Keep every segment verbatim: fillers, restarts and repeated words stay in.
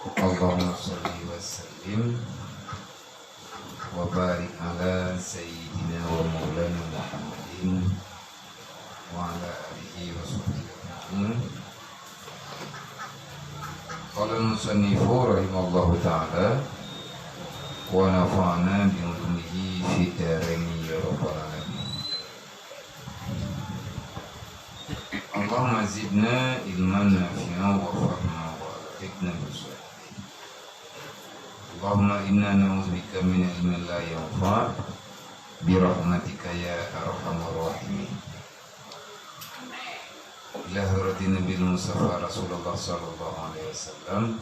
Allahumma shalli wa sallim wa barik ala sayyidina wa maulana Muhammadin wa ala alihi wa sahbihi ajma'in. Qala al-musannifu rahimahullahu ta'ala, wa nafa'na bi ulumihi fid daraini ya rabbal alamin. Allahumma zidna ilman nafi'an wa fahma wa alhiqna bis salihin. Allahumma inna na'udzubika min ilmin la yanfa' bi rahmatika ya arhamar rahimin. Ila hadratin Nabil Mustafa Rasulullah sallallahu alaihi wasallam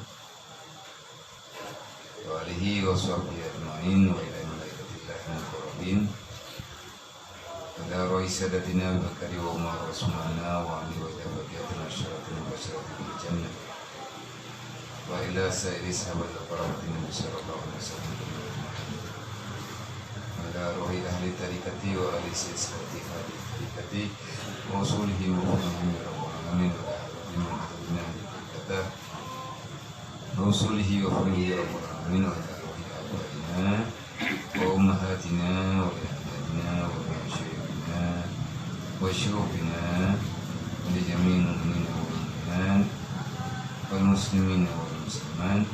wa alihi wa sahbihi ajma'in wa ila malaikatillahil muqarrabin. Ila ruhi sadatina Abu Bakar wa Umar wa Utsmana wa Ali wa ila baqiyatil asyaratil mubasysyaratil bil jannah. Wa ila sairi sahabat wa qarabatin Nabi sallallahu alaihi wasallam. Wa ila ruhi ahli tariqati wa ahli silsilati ahli tariqati wa usulihim wa furu'ihim ya rabbal alamin wa ila ruhi man hadarina ahli tariqatah wa usulihi wa furu'ihim ya rabbal alamin wa ila ruhi abaina wa ummahatina wa li ajdadina wa li masyayikina wa syuyukhina wa li jami'il mu'minina wal mu'minat wal muslimina wal muslimat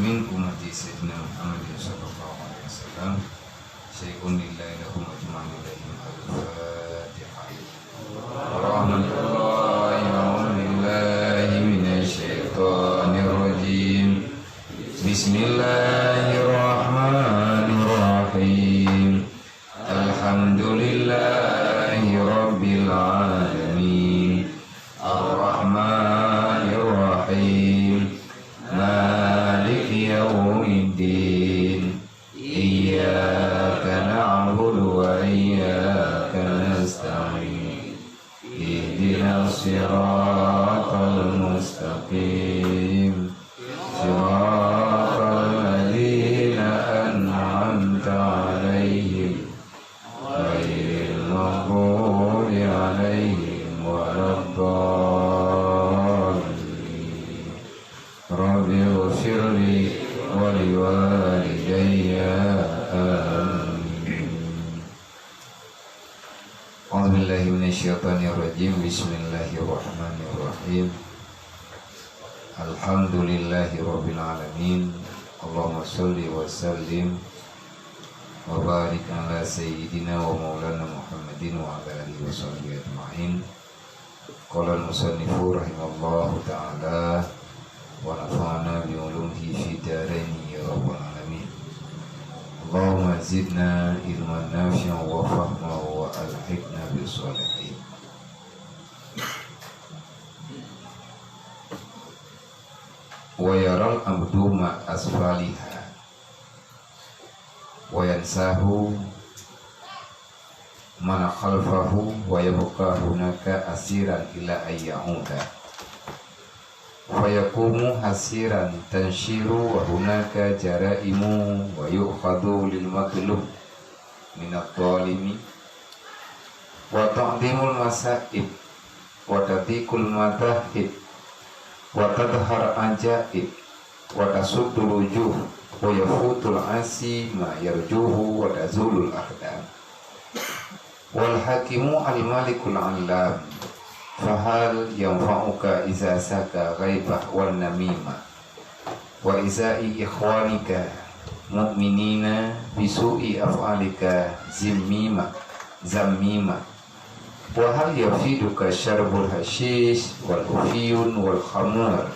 min ummati Sayyidina Muhammadin sallallahu alaihi wasallam. Syai'un lillahi lahum ajma'in ilaihim. Al-Fatihah. Rahmatullahi wa billahi minasy syaithanir rajim. Bismillahirrahmanirrahim. Alhamdulillahi rabbil alamin. Arrahmanirrahim. Maliki yaumiddin. Iyyaka na'budu wa iyyaka nasta'in. Ihdinas siratal mustaqim. Siratal ladzina an'amta 'alaihim, ghairil maghdubi 'alaihim waladdallin. Rabbighfirli wa liwalidayya. Amin. A'udzubillahi minasyaitonirrajim. Bismillahirrahmanirrahim. Alhamdulillahi rabbil alamin. Allahumma shalli wa sallim wa barik ala sayyidina wa maulana Muhammadin wa ala alihi wa sahbihi ajma'in. Qala al-musannifu rahimallahu ta'ala, wa nafa'na bi ulumihi fid daraini ya rabbal alamin. Allahumma zidna ilman nafi'an wa fahma wa alhiqna bis salihin. Wa yaral abdu ma asfaliha wa yansahu man khalfahu wa yabqa hunaka asiran ila an ya'uda. Fayaqumu hasiran tansyiru wa hunaka jaraimu wa yu'khadhu lil madlum minadh dhalimi wa ta'dhimul masa'ib wa tadhiqul madahib wa tadhhar ajaib wa tasuddul wujuh wa yafutul asi ma yarjuhu wa tazulul aqdam. Wal hakimu al malikul allam. Fahal yanfa'uka iza saka ghaibah wan namimah wa izai ikhwanika mu'minina bisu'i af'alika zimmima zammima. Wa hal yafiduka syarbul hasyish wal ufyun wal khamur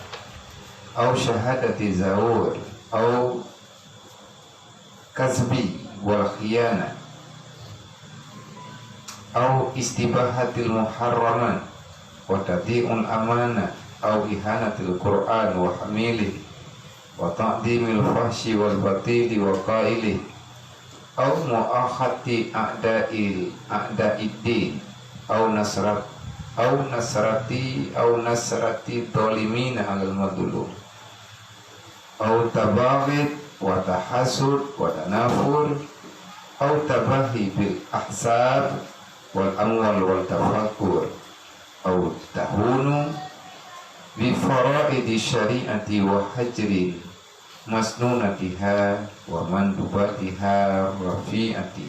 au syahadati zaur au kazbi wal khiyana au istibahatil muharramat wa tadhi'ul amanah au ihanatil Qur'an wa hamilih wa ta'dhimil fahsyi wal batili wa qailih au mu'akhati a'da'il a'da'iddin au nasrat au nasrati au nasrati dhalimina alal madlum au tabaghid wa tahasud wa tanafur au tabahi bil ahsab wal amwal wal tafakur au tahunu Bi faraidi syari'ati wa hajrin masnunatiha wa mandubatiha rafi'ati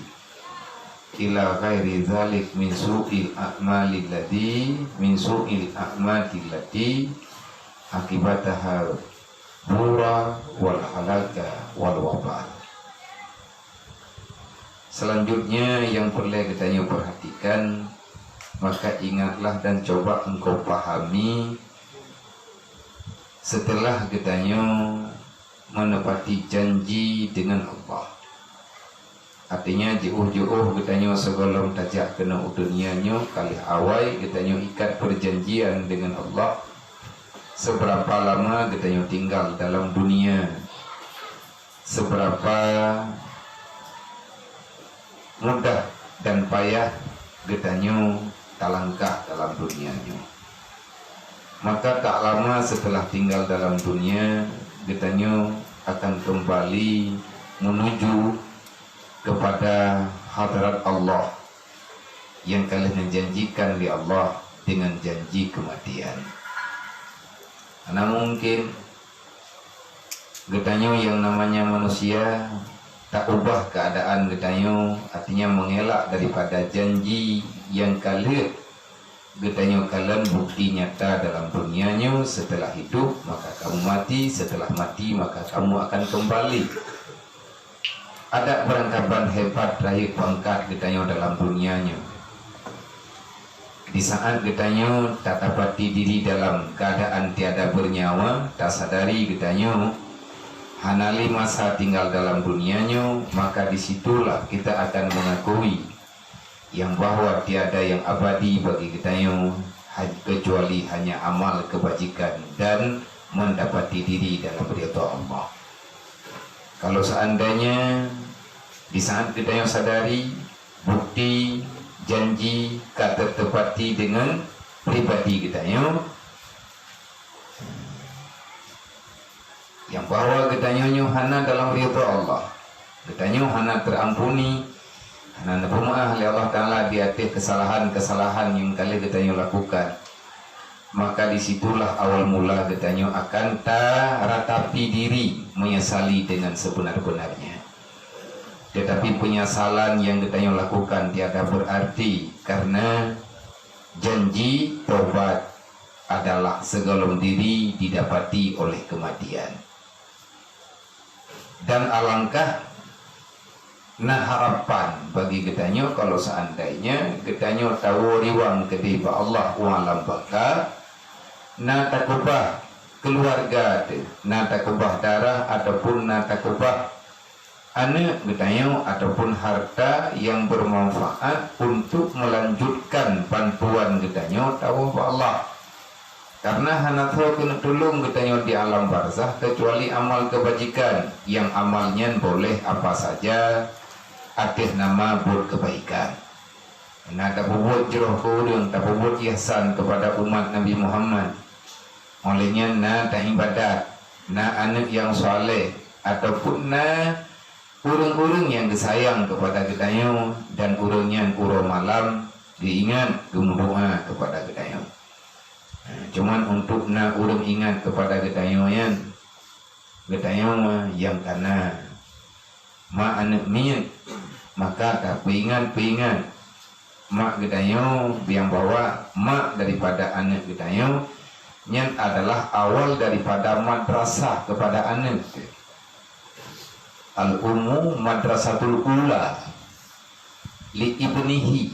ila ghairi dzalik min su'il a'mali lati, min su'il a'mali lati akibataha bura wal halaka wal wabal. Selanjutnya yang perlu kita nyoe perhatikan, maka ingatlah dan coba engkau pahami setelah geutanyoe menepati janji dengan Allah. Artinya, jiôh-jiôh geutanyoe sigohlom tajak keunoe u dunia nyoe, ka lheueh awai geutanyoe ikat perjanjian dengan Allah, seberapa lama geutanyoe tinggal dalam dunia, seberapa mudah dan payah geutanyoe talangkah dalam dunia nyoe. Maka tak lama setelah tinggal dalam dunia, geutanyoe akan kembali menuju kepada hadrat Allah yang ka lheueh neujanjikan lé Allah dengan janji kematian. Hana mungkin geutanyoe yang namanya manusia taubah keadaan geutanyoe, artinya mengelak daripada janji yang ka lheueh geutanyoe kalon bukti nyata dalam dunia nyoe, setelah hidup maka kamu mati, setelah mati maka kamu akan kembali. Adak beurangkaban hebat rayeuk pangkat geutanyoe dalam dunia nyoe. Di saat geutanyoe tatapati diri dalam keadaan tiada bernyawa, tasadari geutanyoe hana lé masa tinggal dalam dunia nyoe, maka di situlah kita akan mengakui yang bahwa tiada yang abadi bagi geutanyoe ha-, kecuali hanya amal kebajikan dan mendapati diri dalam ridha Allah. Kalau seandainya di saat geutanyoe sadari bukti janji ka teutepati deungon pribadi geutanyoe, yang bahwa geutanyoe nyoe hana dalam ridha Allah, geutanyoe hana terampuni, hana neupeumeu'ah lé Allah Taala di ateueh kesalahan-kesalahan nyang ka lheueh geutanyoe lakukan, maka di situlah awal mula geutanyoe akan taratapi diri menyesali dengan sebenar-benarnya. Tetapi penyesalan yang geutanyoe lakukan tiada berarti, karena janji tobat adalah sigohlom diri didapati oleh kematian. Dan alangkah na harapan bagi geutanyoe kalau seandainya geutanyoe tawoe riwang keudeh bak Allah u alam baka, na takeubah keuluwarga teuh, na takeubah darah ataupun na takeubah aneuëk geutanyoe ataupun harta nyang bermanfaat untuk melanjutkan bantuan geutanyoe tawoe bak Allah. Karena hana soe keuneuk tulông geutanyoe di alam barzakh keucuali amal keubajikan, nyang amal nyan boleh apa saja ateueh nama buet keubaikan. Na tapeubuet jroh keu ureuëng, tapeubuet ihsan keupada umat Nabi Muhammad. Óh lheueh nyan na taibadat, na aneuëk nyang saleh, ataupun na ureuëng-ureuëng nyang geusayang keupada geutanyoe dan ureuëng nyan uroe malam geuingat geumeudoá keupada geutanyoe. Nah, cuman untuk na ureuëng ingat keupada geutanyoe nyan, geutanyoe nyang ka na mak aneuëk miet, maka tapeuingat-peuingat mak geutanyoe, nyang bahwa mak daripada aneuëk geutanyoe nyan adalah awal daripada madrasah keupada aneuëk. Al-ummu madrasatul ula li ibnihi,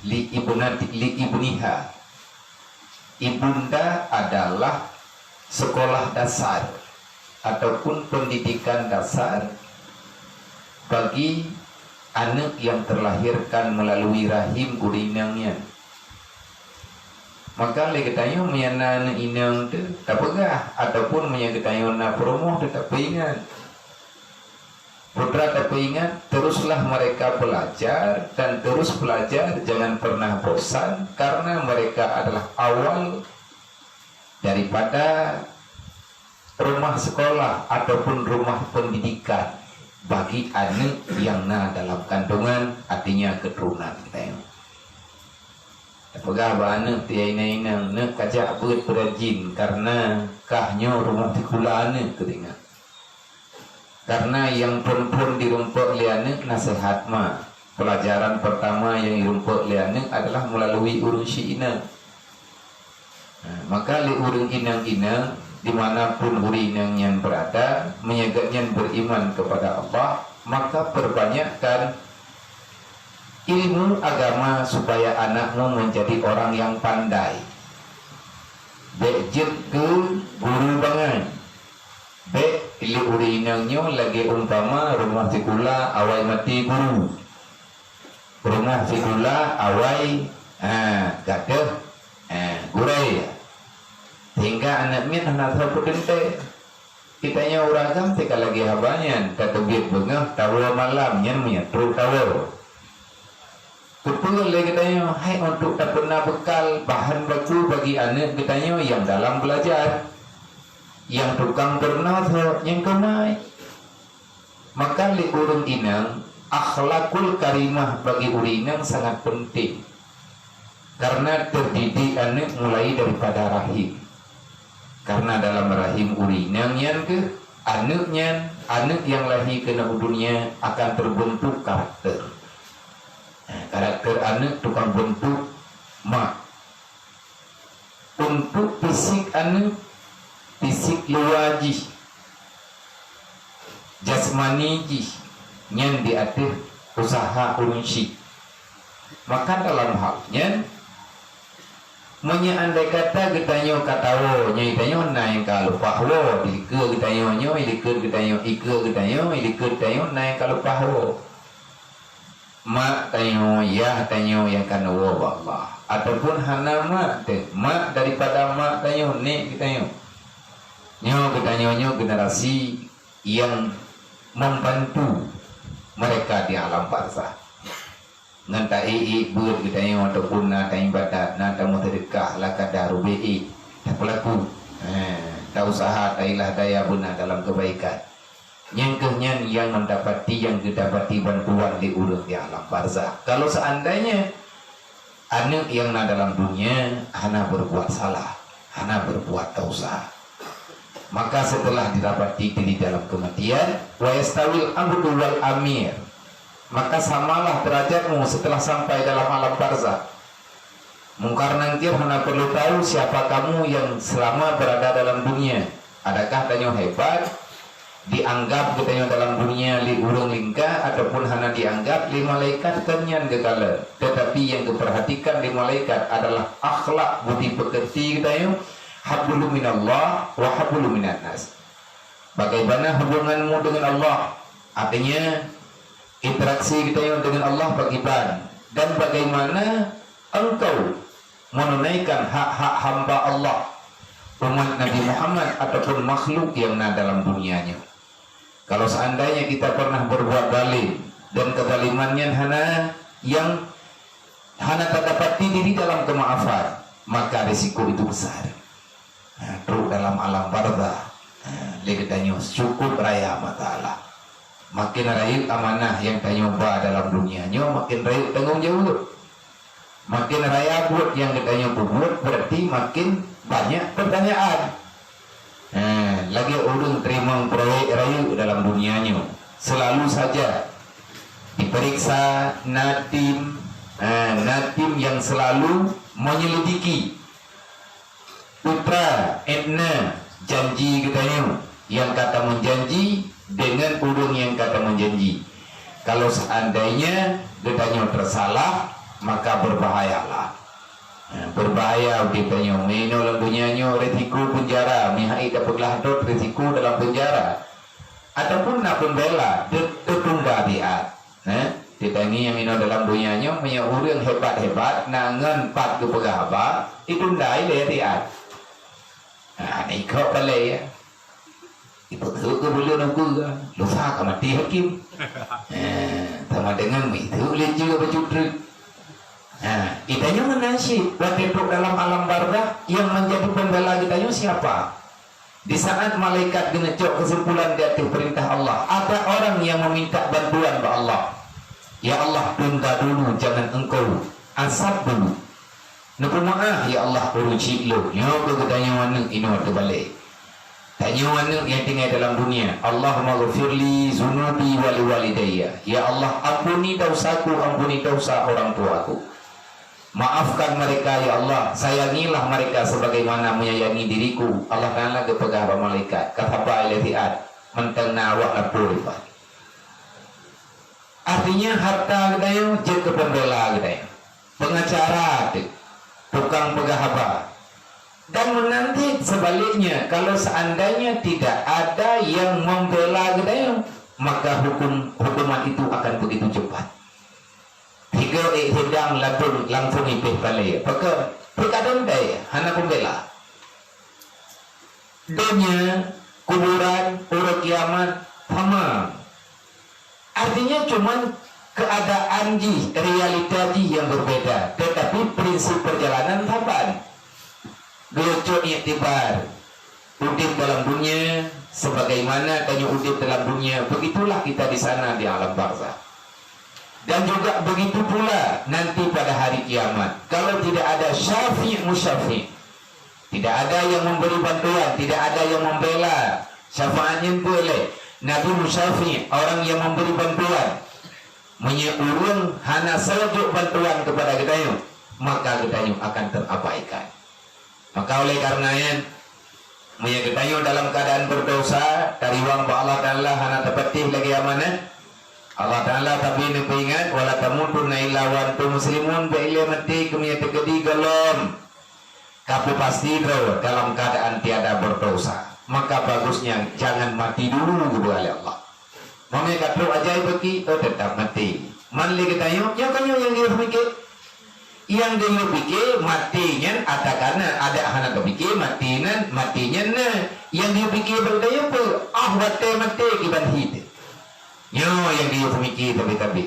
li ibnati, li ibniha. Ibunda adalah sekolah dasar ataupun pendidikan dasar bagi aneuëk nyang teulahirkan meulalu rahim ureuëng inong nyan. Maka lé geutanyoe meunyo na aneuëk inong teuh tapeugah, ataupun meunyo geutanyoe na peurumoh teuh tapeuingat. Putra tapeuingat, teruslah mereka belajar dan terus belajar, jangan pernah bosan, karena mereka adalah awal daripada rumah sekolah ataupun rumah pendidikan bagi aneuëk nyang na dalam kandungan, artinya keturunan geutanyoe. Peugah bak aneuk tiep inong-inong, "Neuk kajak beuet peurajin, kareuna kah nyoe rumoh sikula aneuk," keudeungoe. Kareuna nyang phon-phon jirumpok lé aneuk naseuhat ma. Peulajaran peurtama nyang jirumpok lé aneuk adalah meulalui ureuëng syik inong. Nah, maka lé ureuëng inong-inong di mana pun ureuëng inong nyan beurada, meunyoe geuhnyan beriman kepada Allah, maka perbanyakkan ilmu agama supaya anakmu menjadi orang yang pandai. Bék jeuet keu guru bangai. Bék lé ureuëng inong nyoe lagée umpama rumoh sikula awai maté guru. Rumoh sikula awai, ha, gadôh, ha, gurée. Sehingga aneuk miet hana soe peuteuntée. Geutanyoe ureuëng agam teuka lagée haba nyan, tateubiet beungoh, tawoe malam, nyan meunyoe trok tawoe. Keupeue lé geutanyoe hai untuk tapeuna beukal bahan baku bagi aneuk geutanyoe nyang dalam beulajar, nyang tukang peurunoe tho nyang keumai. Maka lé ureuëng inong, akhlakul karimah bagi ureuëng inong sangat penting. Karena terdidik aneuk mulai daripada rahim. Karena dalam rahim ureuëng inong nyan keuh, aneuk nyan, aneuk nyang lahé keunoe u dunia akan terbentuk karakter. Nah, karakter aneuk tukang bentuk mak. Untuk fisik aneuk, fisik luwa jih, jasmani jih, nyan di ateueh usaha ureuëng syik. Maka dalam hal nyan, meunyoe andai kata geutanyoe ka tawoe, nyoe tanyoe na nyang ka leupah woe, di likot geutanyoe nyoe, di likot geutanyoe, ikot geutanyoe, di likot tanyoe na nyang ka leupah woe. Mak tanyoe, yah tanyoe nyang ka neuwoe bak Allah, ataupun hana mak teuh, mak daripada mak tanyoe, nek geutanyoe. Nyoe geutanyoe nyoe generasi nyang membantu mereka di alam barzakh. Ngon ta-ék-ék beuet geutanyoe ataupun na taibadat, na tameuseudeukah, lakada rubée ék, tapeulaku, eh, tausaha, tailah daya beuna dalam keubaikan. Nyang keuh nyan nyang meudapati, nyang geudapati bantuan lé ureuëng di alam barzakh. Kalau seandainya aneuk nyang na dalam dunia hana berbuat salah, hana berbuat dosa, maka setelah didapati diri dalam kematian, wa yastawil abdu wal amir, maka samalah derajatmu setelah sampai dalam alam barzakh. Mungkar Nakir hana perlu tahu siapa kamu yang selama berada dalam dunia. Adakah tanyoe hebat, dianggap geutanyoe dalam dunia lé ureuëng lingka, ataupun hana dianggap lé malaikat, kan nyan geukalon. Tetapi nyang geuperhatikan lé malaikat adalah akhlak budi peukeuti geutanyoe, hablum minallah wa hablum minan nas. Bagaimana hubunganmu dengan Allah? Artinya, interaksi geutanyoe dengan Allah bagaimana? Dan bagaimana engkau menunaikan hak-hak hamba Allah, umat Nabi Muhammad ataupun makhluk nyang na dalam dunia nyoe? Kalau seandainya kita pernah berbuat zalim dan kezaliman nyan hana nyang hana tadapati diri dalam kemaafan, maka risiko itu besar. Ha, trok dalam alam barzakh, ha, lé geutanyoe cukup raya masalah. Makin rayeuk amanah nyang tanyoe ba dalam dunia nyoe, makin rayeuk tanggong jaweueb. Makin raya buet nyang geutanyoe peubuet, berarti makin banyak pertanyaan. Ha, lagée ureuëng teurimong proyek rayeuk dalam dunia nyoe, selalu saja diperiksa, na tim, ha, na tim nyang selalu menyelidiki. Putra, etna janji geutanyoe nyang ka tameujanji deungon ureuëng nyang ka tameujanji. Kalau seandainya geutanyoe teusalah, maka berbahayalah. Nah, berbahaya udeb tanyoe. Meunyoe lam donya nyoe risiko penjara, meuhai tapeuglah dot risiko dalam penjara. Ataupun na pembela, te-, teutunda biat. Nah, teutangi nyang inoe dalam donya nyoe, meunyoe ureuëng hebat-hebat, na ngon pat geupeugah haba, ditunda ilée biat. Nah, na ikok balée, ya. Ipeuteuek keu buleuen ukeue ka, lusa ka maté hakém. Eh, sama dengan meuiteuek lé jeuet bacut treuk. Nah, geutanyoe meunan cit, watée trok dalam alam barzakh, yang menjadi pembela geutanyoe siapa? Di saat malaikat geuneucok kesimpulan di ateueh peurintah Allah, ada orang yang meminta bantuan bak Allah. Ya Allah, tunda dulu, jangan engkau azab dulu. Neupeumaáh, ya Allah, ureuëng chik lôn, nyoe keuh geutanyoe aneuëk inoe teubalek. Tanyoe aneuëk nyang tinggai dalam dunia. Allahumma ghfirli zunubi wa liwalidayya. Ya Allah, ampuni dosaku, ampuni dosa orang tuaku. Maafkan mereka, ya Allah. Sayangilah mereka sebagaimana menyayangi diriku. Allah Ta'ala geupeugah bak malaikat, "Katabah ilaihi ad, mantong na awak lapor iban." Artinya, harta geutanyoe jeuet keu pembela geutanyoe, pengacara teuh, tukang peugah haba. Dan meunan cit sebaliknya, kalau seandainya tidak ada yang membela geutanyoe, maka hukum, hukuman itu akan begitu cepat. Tiga ék hidang latung langsung ipéh palée. Pakon? Peukadang dai hana pembela. Donya, kuburan, uroe kiamat, sama. Artinya cuman keadaan jih, realita jih yang berbeda, tetapi prinsip perjalanan saban. Geucok iktibar, udeb dalam dunia, sebagaimana tanyoe udeb dalam dunia, begitulah kita di sana di alam barzakh. Dan juga begitu pula nanti pada hari kiamat. Kalau tidak ada syafi' musyafi', tidak ada yang memberi bantuan, tidak ada yang membela, syafaat nyan peue lé? Nabi musyafi', orang yang memberi bantuan. Meunyoe ureuëng hana seujok bantuan kepada geutanyoe, maka geutanyoe akan terabaikan. Maka oleh karena nyan, meunyoe geutanyoe dalam keadaan berdosa, tariwang bak Allah Ta'ala hana tapatéh lagée amanah, Allah Ta'ala tapi neupeuingat, "Wala tamutunna illa wa antum muslimun," bék lé maté keumeunyoe teukeudi gohlom ka peupasti droe dalam keadaan tiada berdosa. Maka bagusnya jangan mati dulu, geupeugah lé Allah. Meunyoe ka trok ajai beuki, oh, tetap maté. Man lé geutanyoe, nyoe ka nyoe nyang geuyue pike. Nyang geuyue pike maté nyan ata kana, adak hana geupike maté nyan, maté nyan na. Nyang geuyue pike bak geutanyoe peue? Ah, watée maté kiban hi teuh. Nyoe nyang geuyue pike tabi-tabi.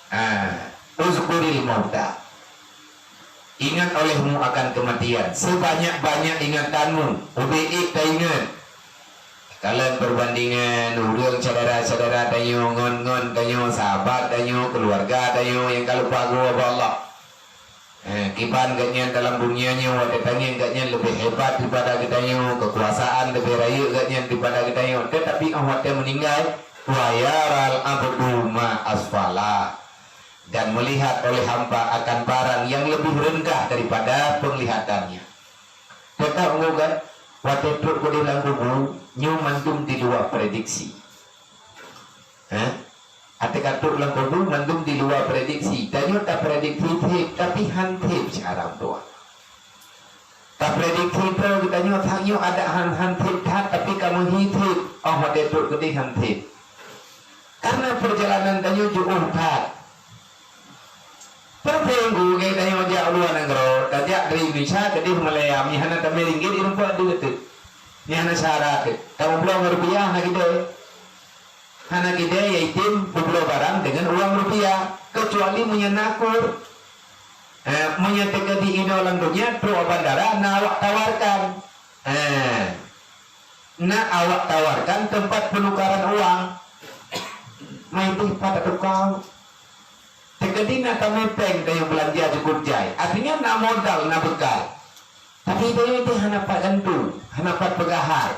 Ah, uzkuril mauta. Ingat olehmu akan kematian. Sebanyak-banyak ingatanmu, ubé ék taingat. Kalon perbandingan ureuëng syedara-syedara tanyoe ngon, ngon tanyoe, sahabat tanyoe, keuluwarga tanyoe nyang ka lupa geuwoe bak Allah. Eh, kiban geuhnyan dalam dunia nyoe watée tangieng geuhnyan leubeh hebat daripada geutanyoe, keukuasaan leubeh rayeuk geuhnyan daripada geutanyoe, tetapi óh watée meuninggai, wa yaral abdu ma asfala, dan melihat oleh hamba akan barang yang lebih rendah daripada penglihatannya. Tetap enggak kan? Watée trok keudeh lam kubu, nyoe mandum di luwa prediksi. Hah? Até ka trok lam kubu, mandum di luwa prediksi. Tanyoe taprediksi theb, tapi han theb cara meutuah. Taprediksi droe geutanyoe, tanyoe adak han, han theb that, tapi ka meuhi theb. Oh, watée trok keudeh han theb. Karena perjalanan tanyoe jiôh that. Peureumpéng geutanyoe jak u luwa nanggroe, tajak dari Indonesia keudeh Malaya, mi hana tamé ringgit, irumpok deuh teuk. Mi hana syarat teuk. Ka meubloe ngon rupiah hana gidée. Hana gidée, ya item peubloe barang dengan uang rupiah, kecuali meunyoe na kur. Eh, meunyoe teukeudi inoe lam donya, trok bandara, na awak tawarkan. Eh, na awak tawarkan tempat penukaran uang. Mai deh pat tukang. Teukeudi na tamé péng tanyoe beulanja cukup jai. Artinya na modal, na bekal. Tapi tanyoe deh hana pat gantung, hana pat peugahai.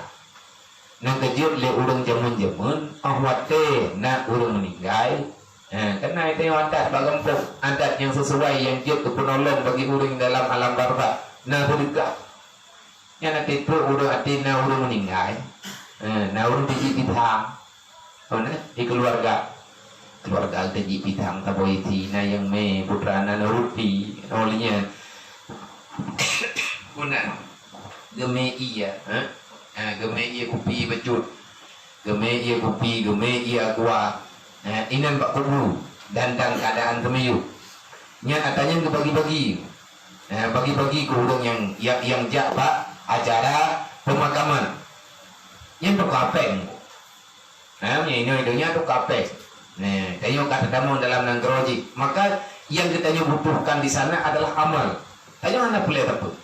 Nyang keujeuet lé ureuëng jameun-jameun, óh watée na ureuëng meuninggai, eh, keunan tanyoe adat bak gampông, adat nyang sisuai nyang jeuet keu peunolong bagi ureuëng dalam alam barzakh, na seudeukah. Nyan até trok ureuëng até na ureuëng meuninggai, eh, na ureuëng teujieb pisang. Oh, na, di keuluwarga. Keuluwarga teujieb pisang saboh isi, na nyang mé putra na, na ruti. Oh, lé nyan. Guna. Geumé ié, ha? Ha, geumé ié kupi bacut. Geumé ié kupi, geumé ié aqua. Ha, inan bak kubu dan dalam keadaan teumiyueb. Nyan ata nyan geubagi-bagi. Ha, bagi-bagi keu ureuëng nyang, nyang, nyang jak bak acara peumakaman. Nyan teuka péng. Ha, meunyoe inoe donya teuka péng. Nah, tanyoe ka teutamong dalam nanggroe jih. Maka, nyang geutanyoe butuhkan di sana adalah amal. Tanyoe hana peureulée sapeue.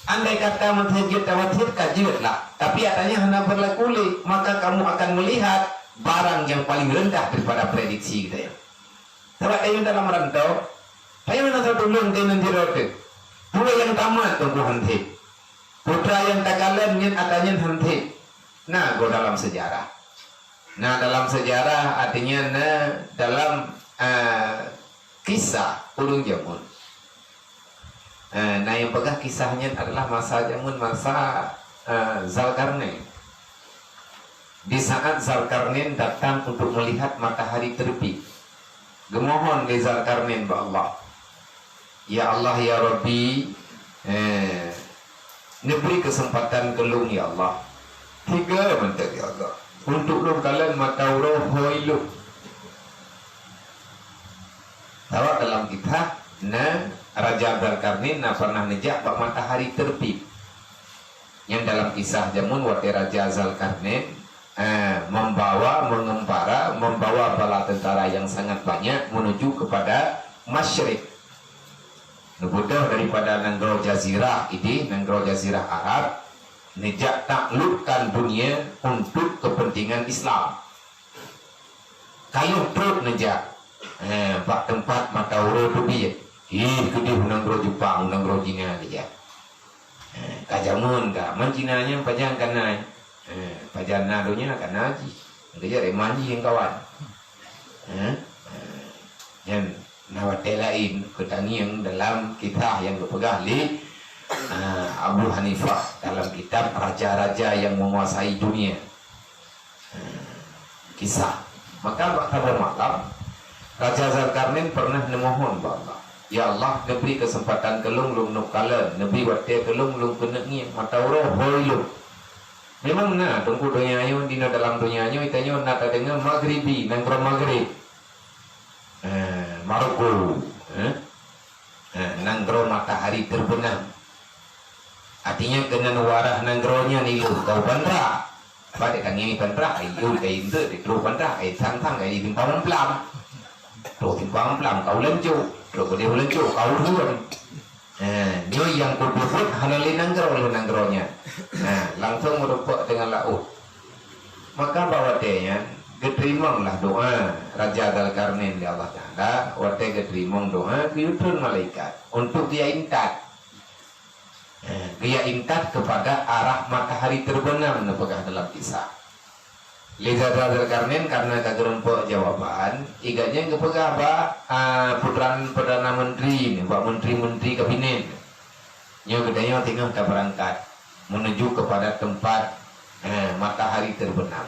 Andai kata meuteujeuet tawatir ka jeuet lah, tapi atanyoe hana berlaku lé, maka kamu akan melihat barang yang paling rendah daripada prediksi geutanyoe. Sabab tanyoe dalam rantau, tanyoe hana tatulông keunan sidroe teuh. Peue nyang tamat teungku hanthit. Putra nyang takalon nyan ata nyan hanthit. Na go dalam sejarah. Na dalam sejarah, artinya na dalam, eh, kisah ulun jameun. Eh, na nyang peugah kisah nyan adalah masa jameun masa, eh, Zalkarnain. Di saat Zalkarnain datang untuk melihat matahari terbit, geumohon lé Zalkarnain bak Allah, "Ya Allah, ya Rabbi, eh, neubri keuseumpatan keu lôn, ya Allah. Tiga mantong, ya Allah, untuk lôn kalon mata uroe hôi lôn." Sabab dalam kisah na Raja Zalkarnain na pernah neujak bak matahari terbit. Nyan dalam kisah jameun watée Raja Zalkarnain, eh, membawa, mengembara, membawa bala tentara yang sangat banyak menuju kepada masyrik. Neubeudôh daripada nanggroe jazirah idéh, nanggroe jazirah Arab, neujak taklukkan dunia untuk kepentingan Islam. Ka lheueh trok neujak, eh, bak teumpat mata uroe teubiet. Ih, keudéh u nanggroe Jepang, u nanggroe Cina geujak. Eh, ka jameun ka, man Cina nyan pajan ka na. Eh, pajan na donya ka na jih. Geujak lé man jih nyang kawan. Eh, eh, nyan na watée laén geutangieng dalam kisah nyang geupeugah lé, eh, Abu Hanifah dalam kitab Raja-Raja yang Menguasai Dunia. Kisah. Maka bak saboh malam, Raja Zalkarnain pernah neumohon bak Allah, "Ya Allah, neubri keuseumpatan keu lôn, lôn neuk kalon, neubri watée keu lôn, lôn keuneuk ngieng mata uroe hôi lôn." Memang na, teungku, donya nyoe, di dalam donya nyoe, tanyoe na tadeungoe Maghribi, nanggroe Maghrib. Eh, Maroko, eh? Eh, nanggroe matahari terbenam. Artinya keunan warah nanggroe nyan ilôn keu Bandra. Padahai ka ngieng Bandra, ai yue ka intet di trok Bandra, ai sang-sang ka di simpang Plam. Trok simpang Plam ka u Lanco, trok keudéh u Lanco ka u Rhueng. Eh, nyoe nyang kupeubuet hana lé nanggroe lé nanggroe nyan. Nah, langsung meurumpok dengan laôt. Maka bak watée nyan geuteurimonglah doa Raja Zalkarnain lé Allah Taala, watée geuteurimong doa geuyue treun malaikat untuk geujak intat. Eh, geujak intat keupada arah matahari terbenam neupeugah dalam kisah. Lé Raja Zalkarnain karena ka geureumpok jawaban, igat nyan geupeugah bak, ah, putra Perdana Menteri nyoe, bak menteri-menteri kabinet. Nyoe geutanyoe teungoh tabeurangkat menuju keupada teumpat, eh, matahari terbenam.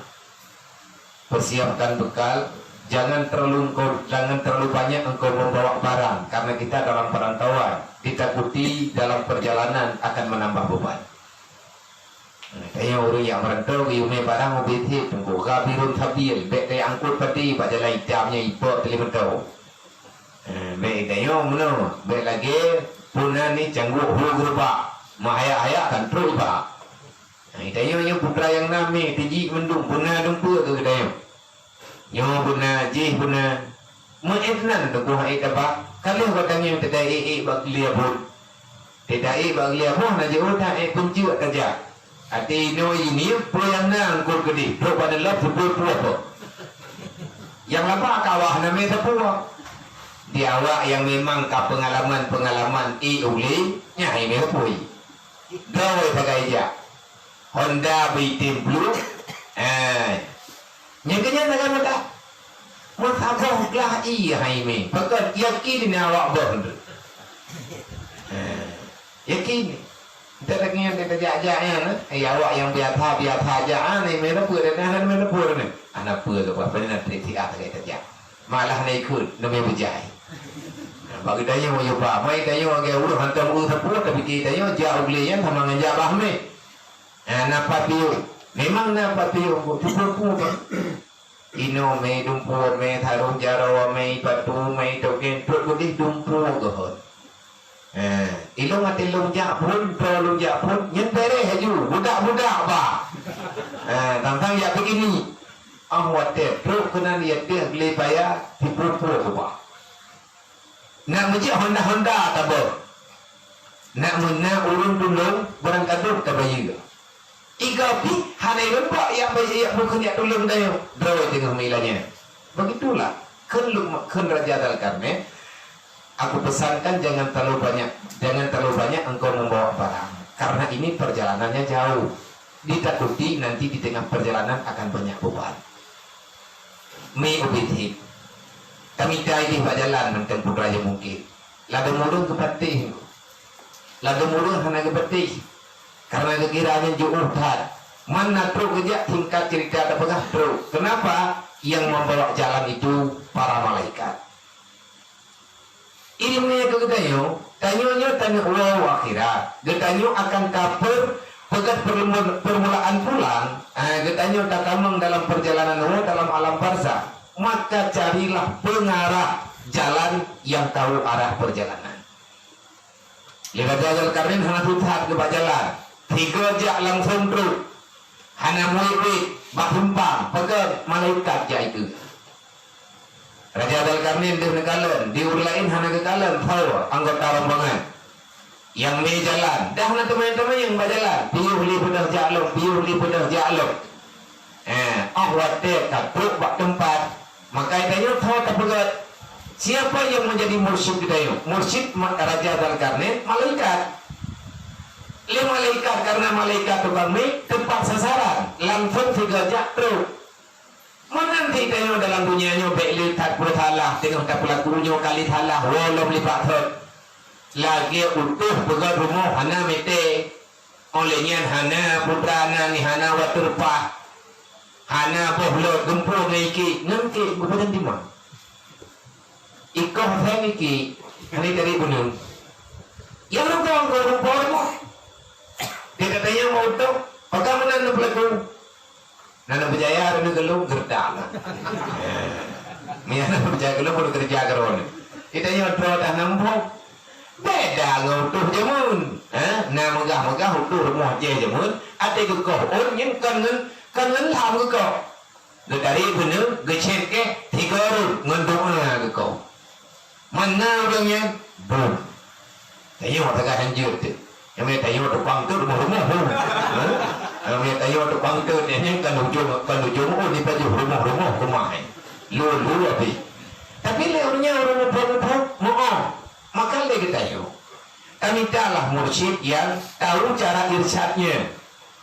Persiapkan bekal, jangan terlalu engkau, jangan terlalu banyak engkau membawa barang, karena kita dalam perantauan, ditakuti dalam perjalanan akan menambah beban. Tanyoe ureuëng nyang meurantau geuyue mé barang ubé that teungku, ghabirun sabil, bék teuangkot padé bak jalan itam nyan ipok teulimeuto. Eh, bék tanyoe meunoe, bék lagée peuna ni cangguek hu geureubak, meuhayak-hayak kan trok iba. Nah, tanyoe nyoe putra nyang na mé teujiek mandum, beuna dumpeue keu geutanyoe. Nyoe beuna, jih beuna. Meu'et nan teungku hai taba, ka lheueh gata ngieng teuka ék-ék bak geulieh buet. Teuka ék bak geulieh buet na jiôh that ék peunceuk tajak. Até inoe ini peue nyang na eungkôt keudeh, trok bak neulop sipue-pue po. Nyang laba kawah na mé sapue. Di awak nyang memang ka peungalaman-peungalaman ék ulée, nyan hai mé sapue. Droe sagai jak. Honda B T M puluh. Eh. Nyang keunyan na meudah. Meusaboh glah ie hai mé. Pakon yakin ni awak boh tu. Eh. Yakin. Entah lagi nyang tajak-jak nyan, eh. Ai awak nyang biasa-biasa jak, ah, ni mé leupeu dah, dah mé leupeu ni. Ana peue ke apa, beuna trik siat lagi tajak. Malah na ikut, na mé beujai. Bagi tanyoe, yo ba, mai tanyoe agak urus hantom urus sapue, tapi tanyoe jak u glé nyan sama ngon jak bah mé. Ah, na papion. Memang na papion, bu, cukup pun. Inoe mé dumpeue, mé sarong jaroe, mé patu, mé togen, trok beudeh dumpeue geuhon. Eh, ilong até long jak phon, po long jak phon, nyan beureh laju, budak-budak ba. Eh, tang-tang jak bikini. Ah, watée trok keunan ia teuh glé paya, tipu-tipu keubah. Nak meujak honda-honda tabor. Nak meuna ureuëng tulông barangkadoh tabayeue. Iga pih hana leumbak yak bai yak bukon yak tulông dayo. Droe teungoh meulanya. Begitulah kheun Lukma-, kheun Raja Dzalkarnain, Aku pesankan jangan terlalu banyak, jangan terlalu banyak engkau membawa barang, karena ini perjalanannya jauh. Ditakuti nanti di tengah perjalanan akan banyak beban. Mi ubit hit. Kami tai di bak jalan mantong putra nyang mungkin. Ladôm ureueng geupatéh. Ladôm ureueng hana geupatéh. Karena geukira nyan jiôh that. Man na trok geujak, singkat cerita tapeugah trok. Kenapa? Yang membawa jalan itu para malaikat. Ileumèe keu geutanyoe, tanyoe nyoe taneuk woe u akhirat. Geutanyoe akan ka per-, peugöt perlu-, permulaan pulang, eh, geutanyoe tatamong dalam perjalanan woe dalam alam barzakh. Maka carilah pengarah jalan yang tahu arah perjalanan. Lé Raja Dzulkarnain hana suthat geuba jalan. Tiga jak langsung trok. Hana muet-muet, bak simpang, peugöt malaikat jak ikeue. Raja Dzulkarnain deuh neukalon, di ureueng laén hana geukalon, tho anggota rombongan. Nyang mé jalan, dah na teumanyong-teumanyong bak jalan, piôh lé beudôh jak lom, piôh lé beudôh jak lom. Eh, 'oh watèe ka trok bak teumpat, maka geutanyoe tho tapeugöt, siapa yang menjadi mursyid geutanyoe? Mursyid ma-, Raja Dzulkarnain, malaikat. Lé malaikat, karena malaikat tukang mé, tepat sasaran, langsung sigoe jak trok. Meunan cit tanyoe dalam dunia nyoe bèk le that peusalah, teungoh tapeulaku nyoe kali salah, woe lom lipat thot. Lagèe utôh peugöt rumoh hana mètè. Óh lheueh nyan hana putra na ni, hana wateureumpah, hana boh lôt, geumpông ngon ikiek, ngon ikiek geupeudong dimang. Ikoh seng ikiek, hana tari bunoe. Nyang rugoe-rugoe rumpok rumoh. Dia kata, "Nyang mau utôh, pakon meunan neupeulaku?" Na neupeujaya, na neugeulong, geureudak na. Meunyo na neupeujaya geulong, peureulèe keureuja keudroe. Geutanyoe droe dah na muphom. Beda ngon utôh jameun. Ha? Na meugah-meugah utôh rumoh jih jameun, até geukoh ôn nyan kon ngon, kon ngon lham geukoh. Geutari beuneu, geucèt kèh, tiga rot ngon doa geukoh. Mana ureueng nyan? Beuh. Tanyoe tagah hanjeuet teuh. Nyang mé tanyoe tukang teuet rumoh-rumoh, beuh. Ha? Nyang mé tanyoe tukang teuet, nyan kan ujong, kan ujong, oh, dipajoh rumoh-rumoh keumah, eh. Lôn-lôn abéh. Tapi lé ureueng nyan ureueng muphom-muphom, meu'oh. Maka lé geutanyoe, tamintalah mursyid nyang tahu cara irsyadnya.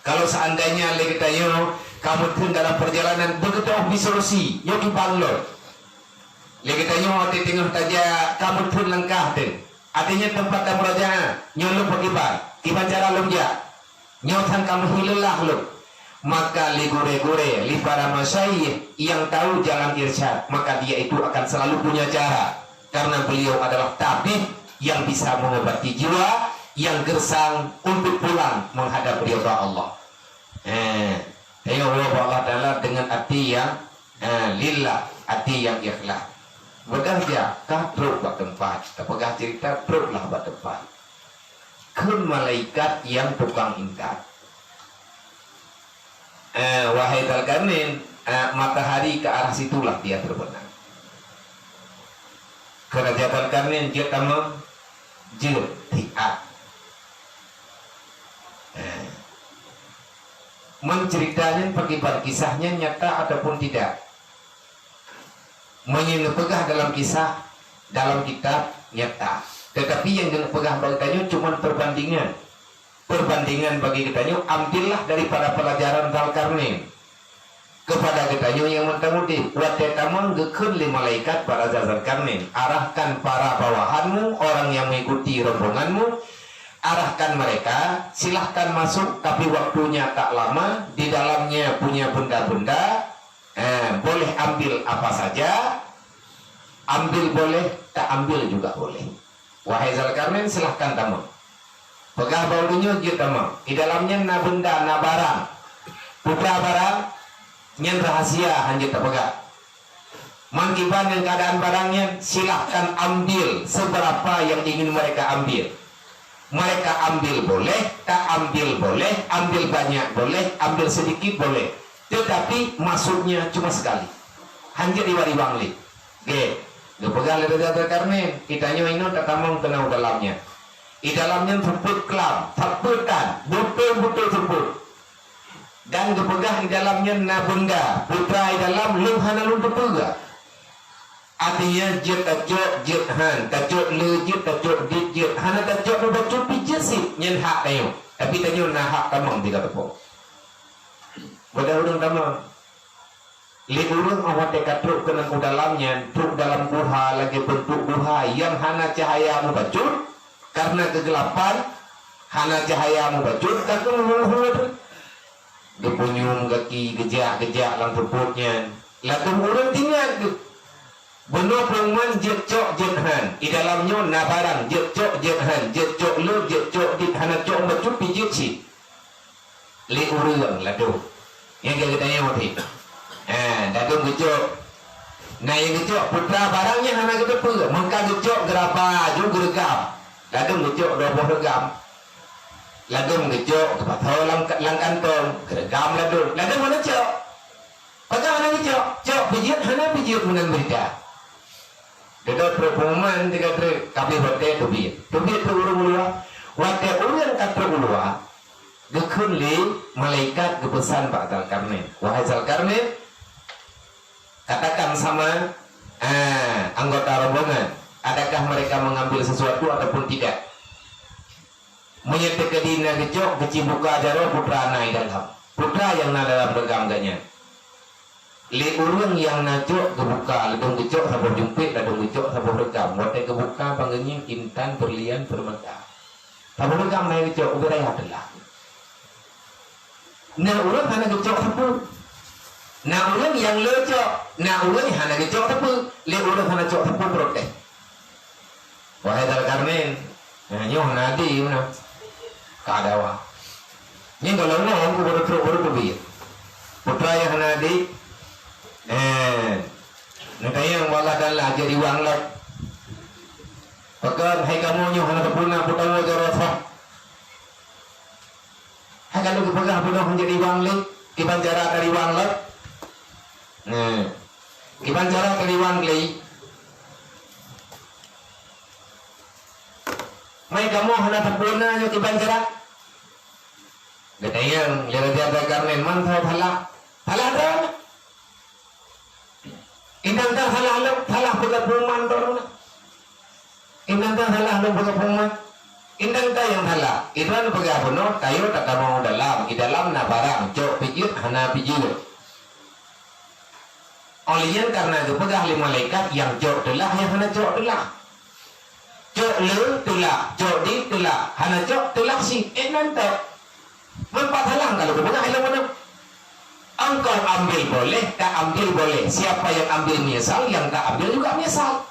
Kalau seandainya lé geutanyoe ka meutheun dalam perjalanan, beugeutoh bit solusi, nyoe kiban lôn. Lé geutanyoe watèe teungoh tajak ka meutheun langkah teuh. Artinya teumpat tamurajaah, nyoe lôn pakriban, kiban cara lôn jak. Nyoe tan ka meuhi leulah lôn. Maka lé gurèe-gurèe, lé para masyayikh nyang tahu jalan irsyad, maka dia itu akan selalu punya cara. Karena beliau adalah tabib yang bisa mengobati jiwa yang gersang untuk pulang menghadap ridha Allah. Eh, tanyoe woe bak Allah Taala dengan hati yang, eh, lillah, hati yang ikhlas. Beudôh jak, ka trok bak teumpat, tapeugah cerita, troklah bak teumpat. Kheun malaikat nyang tukang intat, "Eh, wahai Dzulkarnain, eh, matahari ke arah situlah dia terbenam." Kheun Raja Dzulkarnain, "Jeuet tamong, jeuet, siat." Eh. Meunan cerita nyan pakriban, kisah nyan nyata ataupun tidak? Meunyoe neupeugah dalam kisah, dalam kitab, nyata. Tetapi nyang geupeugah bak geutanyoe cuma perbandingan. Perbandingan bagi geutanyoe, ambillah daripada pelajaran Dzulkarnain. Kepada geutanyoe nyang mantong udép, watèe tamong geukheun lé malaikat bak Raja Dzulkarnain, "Arahkan para bawahanmu, orang yang mengikuti rombonganmu, arahkan mereka, silahkan masuk, tapi waktunya tak lama, di dalamnya punya benda-benda, eh, boleh ambil apa saja, ambil boleh, tak ambil juga boleh." Wahai Dzulkarnain, silahkan tamong. Peugah bak ulôn nyoe jeuet tamong. Di dalam nyan na benda, na barang. Peue barang nyan rahasia, hana jeuet tapeugah. Meukiban ngon keuadaan barang nyan, silahkan ambil seberapa yang ingin mereka ambil. Mereka ambil boleh, tak ambil boleh, ambil banyak boleh, ambil sedikit boleh. Tetapi masuknya cuma sekali. Hana jeuet riwang-riwang lé. Gét. Geupeugah lé Raja Dzulkarnain, "Geutanyoe inoe tatamong keunoe u dalam nyan. Di dalam nyan seupôt klam, seupôt tan, beutôi-beutôi seupôt. Dan geupeugah di dalam nyan na beunda, peue di dalam lôn hana lôn teupeue." Artinya, jeuet tacok, jeuet han, tacok le, jeuet tacok dit, jeuet hana tacok, mubacut pih jeuet sit, nyan hak tanyoe. Tapi tanyoe na hak tamong di gata po. Beda ureuëng tamong. Lé ureuëng 'oh watée ka trok keunan u dalam nyan, trok dalam guha lagée beuntuk guha nyang hana cahya mubacut, kareuna keugelapan, hana cahya mubacut, ka keuneuk hue-hue. Geupunyueng gaki geujak-geujak lam seupôt nyan. Ladôm ureuëng teuingat geuh. Bunoe peurumohan jeuet cok jeuet han. Di dalam nyoe na barang jeuet cok jeuet han, jeuet cok le, jeuet cok dit, hana cok bacut pih jeuet cit. Lé ureuëng ladôm. Nyang ka geutanyoe teuh. Ha, ladôm geucok. Na nyang geucok putra barang nyang hana geuteupeue, meuka geucok geuraba ju geureugam. Ladôm geucok dua boh reugam. Ladôm geucok geupasoe lam, lam kantong, geureugam ladôm. Ladôm hana cok. Peugah hana geucok, cok pih jeuet, hana pih jeuet meunan beurita. Dudoe trok pengumuman teuka treuk, ka abéh watée teubiet. Teubiet keu ureuëng uluwa. Watée ureuëng ka trok uluwa, geukheun lé malaikat geupeusan bak Zalkarnain, "Wahai Zalkarnain, katakan sama, ah, anggota rombongan, adakah mereka mengambil sesuatu ataupun tidak?" Meunyoe teukeudi na geucok, geuci buka jaroe putra na i dalam. Putra nyang na dalam reugam geuh nyan. Lé ureuëng nyang na cok geubuka, ladôm geucok saboh jumpét, ladôm geucok saboh reugam. Watée geubuka, ban geuh nyan intan, beurlian, peurmata. Saboh reugam na geucok, ubé raya teulah. Na ureuëng hana geucok sapeue. Na ureuëng nyang le cok, na ureuëng hana geucok sapeue. Lé ureuëng hana cok sapeue protes. Wahai Zalkarnain, nah, nyoe hana adé meunan. Ka dawa. Nyan gohlom ngon ku baru trok baru teubiet. Putra nyang hana adé, eh, neutanyong bak Allah Taala jadi wang lom. Pakon hai kamoe nyoe hana teupeuna peutawa jaroe soh. Hai ka lheueh geupeugah bunoe hana jadi wang lé, kiban cara tari wang lom. Nah, kiban cara tari wang lé. Mai kamoe hana teupeuna nyoe kiban cara. Geutanyong lé Raja Zalkarnain, man salah? Salah droe. Indang ka salah lom, salah peugah pengumuman droe. Indang ka salah lom peugah pengumuman. Indang ka nyang salah. Droe peugah bunoe, tanyoe tatamong u dalam. Di dalam na barang, cok pih jeuet, hana pih jeuet. Óh lheueh nyan kareuna geupeugah lé malaikat nyang cok teulah, nyang hana cok teulah. Cok le teulah, cok di teulah, hana cok teulah cit, eh, nan tok. Meupat salah kalau geupeugah ilong meunan. Engkau ambil boleh, tak ambil boleh. Siapa yang ambil menyesal, yang tak ambil juga menyesal.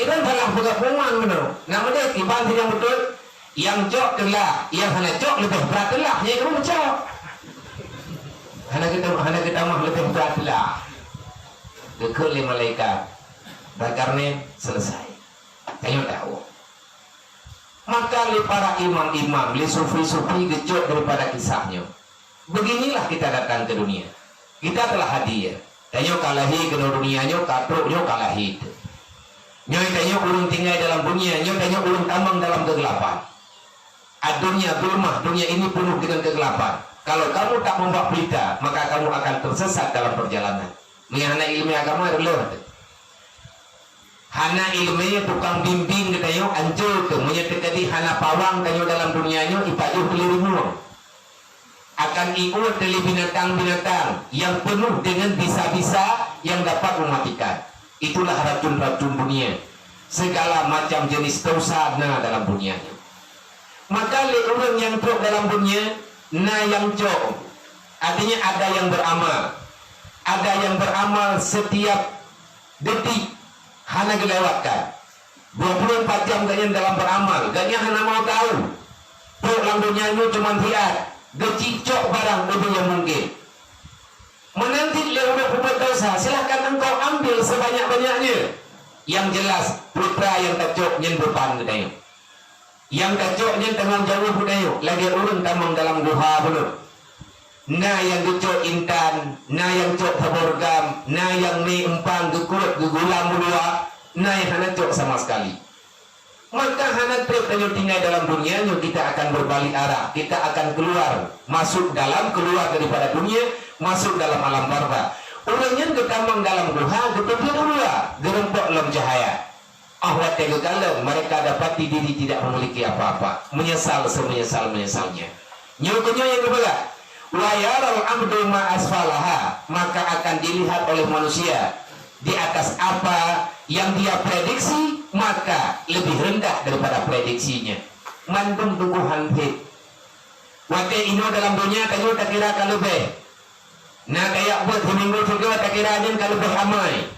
Iban salah peugah pengumuman meunoe. Nak meudeh iban sidang beutôi, nyang cok teulah, nyang hana cok leubeh brat teulah, nyang ibu cok. Hana geutam-, hana geutamah leubeh brat teulah. Geukheun lé malaikat, Zalkarnain, selesai. Tanyoe tahu. Maka lé para imam-imam, lé sufi-sufi geucok daripada kisah nyoe. Beginilah kita datang ke dunia. Kita telah hadir. Tanyoe ka lahé keunoe dunia nyoe, ka trok nyoe ka lahé. Nyoe tanyoe ureuëng tinggai dalam dunia, nyoe tanyoe ureuëng tamong dalam keugelapan. Ad-dunya zulmah, dunia ini penuh dengan kegelapan. Kalau kamu tak membawa pelita, maka kamu akan tersesat dalam perjalanan. Meunyoe hana iéleumé agama, reuloh teuh. Hana iéleumé tukang bimbéng geutanyoe ancô teuh, meunyoe teukeudi hana pawang tanyoe dalam dunia nyoe, ipajoh teuh lé rimueng. Akan iuet teuh lé binatang-binatang nyang peunoh deungon bisa-bisa nyang dapat meumatikan. Itulah racun-racun dunia. Segala macam jenis dosa na dalam dunia nyoe. Maka lé ureuëng nyang trok dalam dunia, na nyang cok. Artinya ada yang beramal. Ada yang beramal setiap detik hana geulewatkan. Dua puluh empat jam gobnyan dalam beramal, gobnyan hana mau tahu. Trok lam dunia nyoe cuma hiat, geucicok barang ubé nyang mungkin. Meunan cit lé ureuëng peubuet desya, silahkan engkau ambil sebanyak-banyaknya. Yang jelas, putra nyang tacok nyan beuban geutanyoe. Nyang tacok nyan tanggong jaweueb geutanyoe, lagée ureuëng tamong dalam guha bunoe. Na nyang geucok intan, na nyang cok saboh reugam, na nyang mé eumpang geukuet geugulam u luwa, na nyang hana cok sama sekali. Maka hana treb tanyoe tinggai dalam dunia nyoe, kita akan berbalik arah, kita akan keluar, masuk dalam, keluar daripada dunia, masuk dalam alam barzakh. Ureuëng nyan geutamong dalam guha, geuteubiet u luwa, geurumpok lom cahya. Ah watée geukalon, mereka dapati diri tidak memiliki apa-apa, menyesal semenyesal-menyesalnya. Nyoe keunyoe nyang geupeugah, "Wa yaral abdu ma asfalaha," maka akan dilihat oleh manusia di atas apa yang dia prediksi, maka lebih rendah daripada prediksinya. Mandum tugohan phét. Watée inoe dalam donya tanyoe takira ka leubeh. Na kayak buet siminggu sigoe takira nyan ka leubeh amai.